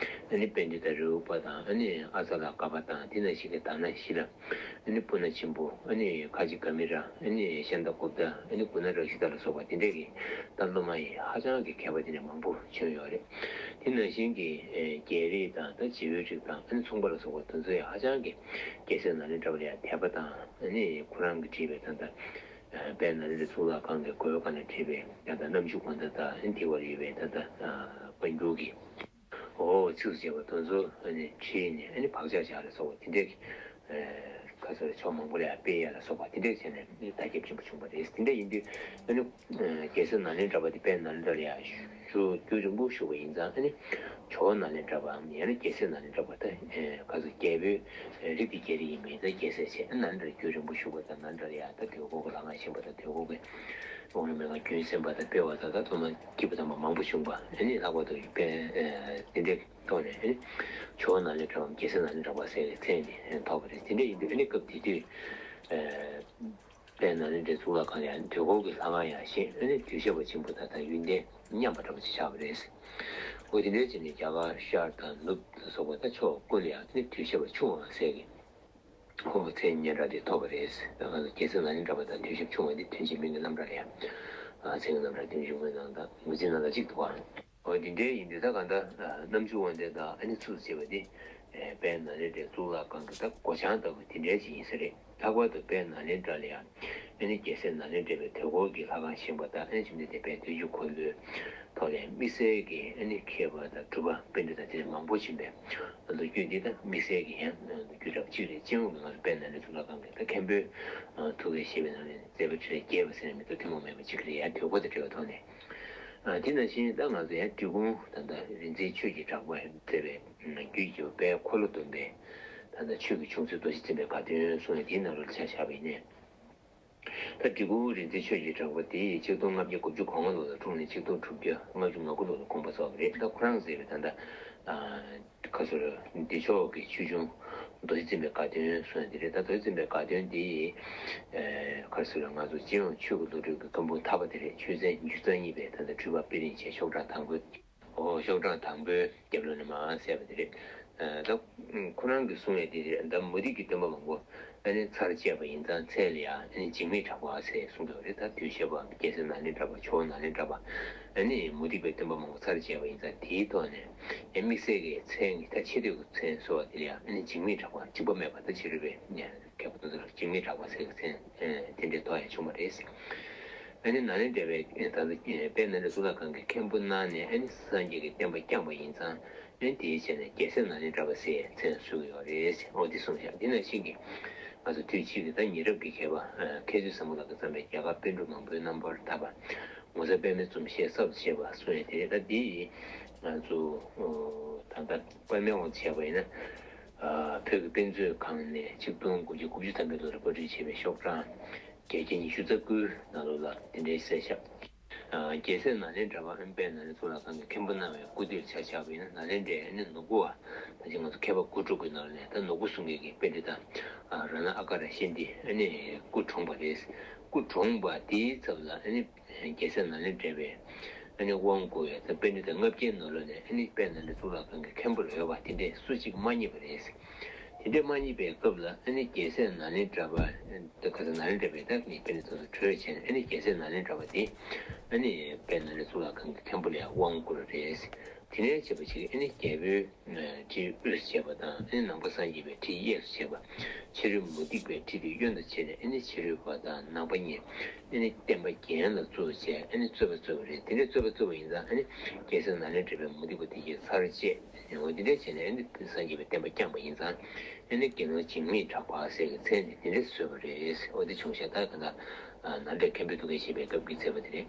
ཨ་ནི་པཎྜི་ཏ་རེ་ཨུ་པ་དང་། ཨ་ནི་ཨ་ཙ་ལ་ཀ་པ་དང་། དེ་ནང་བཞིན་གྱི་དྷ་ན་ཤི་ལ། ཨ་ནི་པུ་ན་ཆེན་པོ། ཨ་ནི་ཁ་ཆེ་ག་མི་ར། ཨ་ནི་ཤཱནྟ་གུཔྟ། ཨ་ནི་ཀུ་ན་རཀྵི་ཏ་ལ་སོགས་པ་དེ་འདྲས་ཀྱི་ད་སློབ་མ་ཡི་ཧ་ཅང་གི་མཁས་པ་དེ་འདྲས་མང་པོ་བྱོན་ཡོད་རེད། དེ་ནང་བཞིན་གྱི་རྒྱལ་རིགས་དང་ད་བྱིའུའི་རིགས་དང་། ཨ་ནི་མཚུངས་པ་ལ་སོགས་པ་དེ་ཚོ་ཡང་ཧ་ཅང་གི་རྒྱལ་སྲས་ནཱ་ལེནྡྲ་བ་ལ་ཡང་དད་པ་དང་། ཨ་ནི་ཁོ་རང་གིས་བྲིས་པའི་ད་ལྟ་དཔལ་ནཱ་ལེནྡྲ་གཙུག་ལག་ཁང་གི་སྒོའི་སྒང་ནས་བྲིས་པའི་ད་ལྟ་རྣམ་བཅུ་གང་ད་ལྟ་དེ་བར་ཡོད་པའི་ད་ལྟ་བཀའ་འགྱུར་གྱི་འོ་ཚིགས་སུ་བཅད་པ་དེ་ཚོ་ཨ་ནི་བྲིས་ནས་ཨ་ནི་བག་ཆགས་བཞག་ལ་སོགས་པ་དེ་འདྲའི་གི་ཁ་སོ་རེ་ཕྱོགས་མང་པོ་ལ་ཡང་སྤེལ་ཡ་ལ་སོགས་པ་དེ་འདྲའི་བྱས་ནས་ཨ་ནི་བརྡ་ཁྱབ་ཆེན་པོ་བྱུང་བ་རེད། དེ་འདྲ་ཡིན་དུས་ཨ་ནི་རྒྱལ་སྲས་ནཱ་ལེནྡྲ་པ་དེ་དཔལ་ནཱ་ལེནྡྲ་ལ་ཡང་བཞུགས་རྒྱུན་རིང་པོ་བཞུགས་པ་ཡིན་ཙང་། ཨ་ནི་ཇོ་བོ་ནཱ་ལེནྡྲ་པའམ་ཡང་ན་རྒྱལ་སྲས་ནཱ་ལེནྡྲ་པ་ད་ཁ་སོ་རྒྱལ་པོའི་རིགས་དེ་རྒྱལ་རིགས་ཡིན་པ་ཡིན་ཙང་རྒྱལ་སྲས་བྱས། ཨ་ནཱ་ལེནྡྲ་རྒྱུན་རིང་པོ་བཞུགས་པ་དང་། ནཱ་ལེནྡྲ་ལ་ཡང་ད་དོལ་པོ་གི་ལམ་ཁ་ཕྱིན་པ་དང་། དོལ་པོ་གི་ ཀོང་རིམ་པའི་ང་རྒྱུན་གསན་པ་དང་སྤེལ་བ་དང་ད་ཐོག་མ་སྐྱེས་བུ་དམ་པ་མང་པོ་བྱུང་བ་ཨ་ནི་ལྷག་པར་དུ་དཔལ་དེ་འདྲའི་ཐོག་ནས་ཨ་ནི་ཇོ་བོ་ནཱ་ལེནྡྲ་བའམ་རྒྱལ་སྲས་ནཱ་ལེནྡྲ་པ་ཟེར་བའི་མཚན་དེ་ཐོབ་པ་རེད། དེ་འདྲ་ཡིན་དུས་ཨ་ནི་སྐབས་དེ་དུས་དཔལ་ནཱ་ལེནྡྲའི་གཙུག་ལག་ཁང་ལ་ཡང་དུས་འཁོར་གྱི་ལྷ་ཁང་ཡང་བཞེངས། ཨ་ནི་གདུལ་བྱ་བ་ཆེན་པོ་དག་དང་ཡོན་ཏན་མཉམ་པ་འདྲ་པོ་ཅིག་ཆགས་པ་རེད། འོ་དེ་འདྲའི་ཕྱིར་ནས་རྒྱ་གར་ཤར་དང་ནུབ་ལ་སོགས་པ་ད་ཕྱོགས་ཀུན་ལ་ཡང་ཨ་ནི་གདུལ་བྱ་བ་ཆུང་བ་ཟེར་གི་ཁོ་བོ་མཚན་སྙན་གྲགས་དེ་ཐོབ་པ་རེད། ད་ག་ལ་རྒྱལ་སྲས་ནཱ་ལེནྡྲ་པ་དང་གདུལ་བྱ་ཆུང་བ་འདི་དོན་གཅིག་མིང་གི་རྣམ་གྲངས་ལ་ཡང་མཚན་གྱི་རྣམ་གྲངས་དོན་གཅིག་མིང་ནང་དང་ངོས་འཛིན་གནང་སྟངས་གཅིག་འདུག་ག་འོ་འདི་འདྲའི་ཡིན་དུས་ད་ག་ད་རྣམ་འགྱུར་དབང་ལྡན་དང་ཨ་ནི་ཚུལ་བྱེད་པ་འདི་དཔལ་ནཱ་ལེནྡྲའི་གཙུག་ལག་ཁང་གི་ད་སྒོ་བྱང་ལྟ་བུ་དེ་འདྲའི་ཅིག་ཡིན་ས་རེད། ལྷག་པར་དུ་དཔལ་ནཱ་ལེནྡྲ་ལ་ཡང་ཨ་ནི་རྒྱལ་སྲས་ནཱ་ལེནྡྲ་པའི་དུས་འཁོར་གྱི་ལྷ་ཁང་བཞེངས་པ་དང་ཨ་ནི་ཅི་ནས་དེ་དཔལ་དུས་ཀྱི་འཁོར་ལོའི་ཐོག་ལ་དམིགས་བསལ་གྱི་ཨ་ནི་མཁས་པ་དང་གྲུབ་པ་པཎྜི་ཏ་དེ་འདྲ་མང་པོ་ཕྱིན་པའི་ལོ་རྒྱུས་འདི་ད་དམིགས་བསལ་གྱི་ཡང་ལོ་རྒྱུས་འདྲ་པོ་གཅིག་རེད། སྤྱི་ཡོངས་ཀྱི་ང་ཚོ་དཔལ་ནཱ་ལེནྡྲ་གཙུག་ལག་ཁང་གི་ད་མཁན་པོའི་ཐུགས་འགན་བཞེས་པའི་ནང་ནས་མཛད་པ་ཆོས་རྒྱས་པ་ཟེར་ནས་མི་ཐོག་ཐུན་མོང་མེད་པ་གཅིག་རེད། ཡང་དུས་འཁོར་དང་འབྲེལ་བའི་ཐོག་ནས། དེ་ནང་བཞིན་ད་ང་ཚོ་ཡང་འབྲི་གུང་ད་ལྟ་རིག་འཛིན་ཆོས་ཀྱི་གྲགས་པས་མཛད་པའི་རྒྱུད་ཀྱི་དཔལ་འཁོར་ལོ་སྡོམ་པའི་ད་ལྟ་ཆོས་ཀྱི་ཆུང་མཚོན་རྡོ་རྗེ་འཛིན་པའི་དགའ་སྟོན་གསུངས་ནས་དེའི་ནང་ལོགས་ལ་ཆ་བཞག་པ་ཡིན་ནའི། ད་འབྲི་གུང་རིག་འཛིན་ཆོས་ཀྱི་གྲགས་པ་དེ་ཆིག་སྟོང་ལྔ་བརྒྱ་དགུ་བཅུ་གོ་ལྔ་ལོ་ལ་འཁྲུངས་ནས་ཆིག་སྟོང་དྲུག་བརྒྱ་ལྔ་བཅུ་ང་དགུ་ལོ་ལ་དགོངས་པ་རྫོགས་པ་རེད། ད་ཁོ་རང་མཛད་པའི་ད་ལྟ་ཁ་སོ་ར་བདེ་མཆོག་གི་ཆོས་འབྱུང་རྡོ་རྗེ་འཛིན་པའི་དགའ་སྟོན་གསུངས་ཡ་དེ་རེད། ད་རྡོ་རྗེ་འཛིན་པའི་དགའ་སྟོན་དེ་ཁ་སོ་ར་ང་ཚོ་སྤྱི་ཡོངས་ཆོས་ཀྱི་བློ་གྲོས་ཀྱི་སྐུ་འབུམ་ཐར་པ་དེ་རེད། ཆོས་ཚན་ཉི་ཤུ་རྩ་གཉིས་པའི་ད་ལྟ་འཁྲུལ་པ་དཔེ་རིང་ཆེན་ཤོག་གྲངས་དང་པོའི། ཨོ་ཤོག་གྲངས་དང་པོའི་རྒྱབ་ལོགས་ནས་མར་གསལ་བ་དེ་རེད། ད་ཁོ་རང་གིས་གསུངས་ཡ་དེ་རེད། ད་མུ་སྟེགས་ཀྱི་སྟོན་པ་མང་པོ་ཨ་ནི་ཚར་བཅད་པ་ཡིན་ཙང་མཚན་ལ་ཡང་ཨ་ནི་འཇིགས་མེད་གྲགས་པ་ཟེར་གསུངས་ཡོད་རེད། ད་དུས་བཤད་པའམ་རྒྱལ་སྲས་ནཱ་ལེནྡྲ་པ་ཇོ་བོ་ནཱ་ལེནྡྲ་པ་ཨ་ནི་མུ་སྟེགས་པའི་སྟོན་པ་མང་པོ་ཚར་བཅད་པ་ཡིན་ཙང་དེའི་ཐོག་ནས་ཨ་དམིགས་བསལ་གྱི་མཚན་གྱི་ད་ཆེ་བསྟོད་ཀྱི་མཚན་གསོལ་བ་དེ་ལ་ཡང་ཨ་ནི་འཇིགས་མེད་གྲགས་པ་འཇིགས་པ་མེད་པ་ད་ཕྱི་རོལ་པའི་མཁས་པ་དེ་ཚོ་ལ་འཇིགས་མེད་གྲགས་པ་ཟེར་གྱི་མཚན་དེ་འདྲའི་ཐོགས་ཡང་བྱུང་བ་རེད། ཨ་ནི་ནཱ་ལེནྡྲ་པའི་ད་ལྟ་དཔལ་ནཱ་ལེནྡྲ་གཙུག་ལག་ཁང་གི་མཁན་པོ་གནང་ནས་ཨ་ནི་སངས་རྒྱས་ཀྱི་བསྟན་པ་བསྐྱངས་པ་ཡིན་ཙང་ཨ་ནི་དེའི་ཆ་ནས་རྒྱལ་སྲས་ནཱ་ལེནྡྲ་པ་ཟེར་མཚན་གསོལ་གྱི་ཡོད་རེད། འོ་འདི་གསུངས་ཤག་འདི་ནང་བཞིན་གྱི་ང་ཚོ་དུས་ཕྱིས་ཀྱི་ད་ཉེ་རབས་ཀྱི་མཁས་པ་མཁས་བཙུན་བཟང་པོ་ལགས་ཀྱིས་བརྩམས་པའི་རྒྱ་གར་པཎ་གྲུབ་མང་པོའི་རྣམ་པར་ཐར་པ། ངོ་མཚར་པདྨའི་འཛུམ་ཞལ་གསར་དུ་བྱས་པ་གསུངས་ཡ་དེ་རེད། ད་འདི་ཡིས་ང་ཚོ་ད་ལྟ་པར་མའི་དབང་དུ་བྱས་པ་ཡིན་ན། བོད་ཀྱི་དཔེ་མཛོད་ཁང་ནས་ཆིག་སྟོང་དགུ་བརྒྱ་དགུ་བཅུ་ཐམ་པའི་ལོ་ལ་པར་སྐྲུན་བྱས་པའི་ཤོག་གྲངས་བརྒྱད་བརྒྱ་ཉི་ཤུ་རྩ་དགུའི་ནང་ལོགས་ལ་དེ་འདྲའི་གསལ་བཞག་རྒྱལ་སྲས་ནཱ་ལེནྡྲ་པ་དཔལ་ནཱ་ལེནྡྲ་གཙུག་ལག་ཁང་གི་མཁན་པོ་གནང་བའི་སྐུ་དུས་ཆ་བཞག་པ་ཡིན་ན་ནཱ་ལེནྡྲའི་ནི་ནོར་བུ་བ་ད་ཅི་ང་ཚོ་མཁས་པ་དགུ་ཕྲུག་གི་ནང་ནས་ད་ནོར་བུ་གསུང་མཁན་གྱི་པཎྜི་ཏ་རཏྣ་ཨ་ཀ་ར་ཤཱནྟི་ནི་སྐུ་གྲོངས་པ་རེད། སྐུ་གྲོངས་པ་དེའི་ཚབ་ལ་ནི། རྒྱལ་སྲས་ནཱ་ལེནྡྲ་པས་ཨ་ནི་དབང་བསྐུར་བའི་ད་པཎྜི་ཏ་ལྔ་བརྒྱའི་ནང་ལོགས་ནས་ཨ་ནི་དཔལ་ནཱ་ལེནྡྲ་གཙུག་ལག་ཁང་གི་མཁན་པོ་ལ་འོས་པ་དེ་འདྲས་སུ་གཅིག་མ་རྙེད་པ་རེད། དེ་འདྲས་མ་རྙེད་པའི་སྐབས་ལ་ཨ་ནི་རྒྱལ་སྲས་ནཱ་ལེནྡྲ་པ་ད་ག་ས་ནཱ་ལེནྡྲ་པས་ད་ནི་པཎྜི་ཏ་ཚོ་གྲོས་བྱས་ནས་ཨ་ནི་རྒྱལ་སྲས་ནཱ་ལེནྡྲ་པ་དེ་ཨ་ནི་དཔལ་ནཱ་ལེནྡྲ་གཙུག་ལག་ཁང་གི་མཁན་པོ་ལ་དབང་བསྐུར་བ་རེད། དེ་ནས་བྱས་པ་ཅིག་ཨ་ནི་རྒྱལ་པོའི་ཁྲི་དབུས་སུ་བྱས་པ་དང་ཨ་ནི་ནང་པ་སངས་རྒྱས་པའི་ཁྲི་གཡས་སུ་བྱས་པ། ཕྱི་རོལ་མུ་སྟེགས་པའི་ཁྲི་དེ་གཡོན་དུ་བྱས་ནས་ཨ་ནི་ཕྱི་རོལ་པ་དང་ནང་པ་གཉིས་ཨ་ནི་བསྟན་པ་རྒྱན་ལ་བཙུགས་བྱས་ཨ་ནི་རྩོད་པ་རྩོད་པ་རེད། དེ་འདྲ་རྩོད་པ་རྩོད་པ་ཡིན་ཙང་ཨ་ནི་རྒྱལ་སྲས་ནཱ་ལེནྡྲ་པའི་མུ་སྟེགས་པ་དེ་གྱིས་ཚར་བཅད་འོ་དེ་འདྲ་བྱས་ནས་ཨ་ནི་སངས་རྒྱས་པའི་བསྟན་པ་བསྐྱངས་པ་ཡིན་ཙང་ཨ་ནི་དགེ་སློང་འཇིགས་མེད་གྲགས་པ་ཟེར་གྱི་མཚན་དེ་དེ་འདྲ་བཟོས་པ་རེད། འོ་དེ་བྱུང་ཤག་ད་ག་ད་ནཱ་ལེནྡྲ་མཁན་པོའི་ཐུགས་འགན་བཞེས་པའི་སྐབས་ཀྱི་མཛད་པ་དེ་རེད།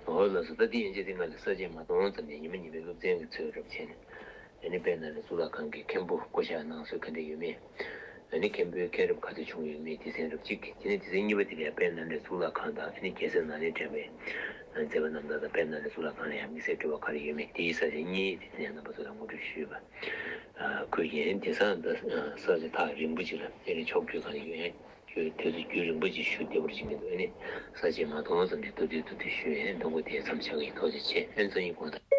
འོ་ལགས་སོ། ད་དེ་ཡན་ཆད་དེ་ང་ལ་ས་བཅད་མ་གཏོང་ཙམ་ནས་ཉི་མ་ཉི་མའི་སློབ་ཚན་གྱི་ཚོད་རབ་བྱས་ནས་ཨ་ནི་དཔལ་ནཱ་ལེནྡྲ་གཙུག་ལག་ཁང་གི་མཁན་པོ་བསྐོ་བཞག་གནང་སྲོལ་ག་འདྲ་ཡོད་མེད། ཨ་ནི་མཁན་པོའི་མཁན་རབས་ག་ཚོད་བྱུང་ཡོད་མེད་སྡེ་ཚན་རབ་གཅིག་དེ་ནས་སྡེ་ཚན་གཉིས་པ་དེ་ལ་དཔལ་ནཱ་ལེནྡྲ་གཙུག་ལག་ཁང་དང་ཨ་ནི་རྒྱལ་སྲས་ནཱ་ལེནྡྲ་པའི་མཛད་པ་རྣམ་ཐར་དང་དཔལ་ནཱ་ལེནྡྲ་གཙུག་ལག་ཁང་ལ་ཡང་དམིགས་བསལ་འབྲེལ་བ་ག་རེ་ཡོད་མེད་དེའི་ས་བཅད་གཉིས་དེ་ཚོ་ཡང་རྣམ་པ་ཚོ་ལ་ངོ་སྤྲོད་ཞུས་པ། ཁོས་ཡན་དེང་སང་ད་ས་བཅད་ཐག་རིང་པོ་ཅིག་ལ་ཨ་ནི་ཕྱོགས་བསྐྱོད་ག་རེ་ཡོད་ཡན། ཁྱོད་དུས་ཚོད་རྒྱུན་རིང་པོ་ཅིག་ཞུ་བདེ་པོར་ཅིག་མི་འདུག་ཨ་ནི་ས་བཅད་མ་གཏོང་ཙམ་གྱི་ཐུབ་བསྟན་ཐུབ་བསྟན་ཞུ་ཡན་འདོན་གོ་དེ་མཚམས་བཞག་གི་ཐུགས་རྗེ་ཆེ། ཨ་ནི་ཚོ་ཡིན་གོང་དང་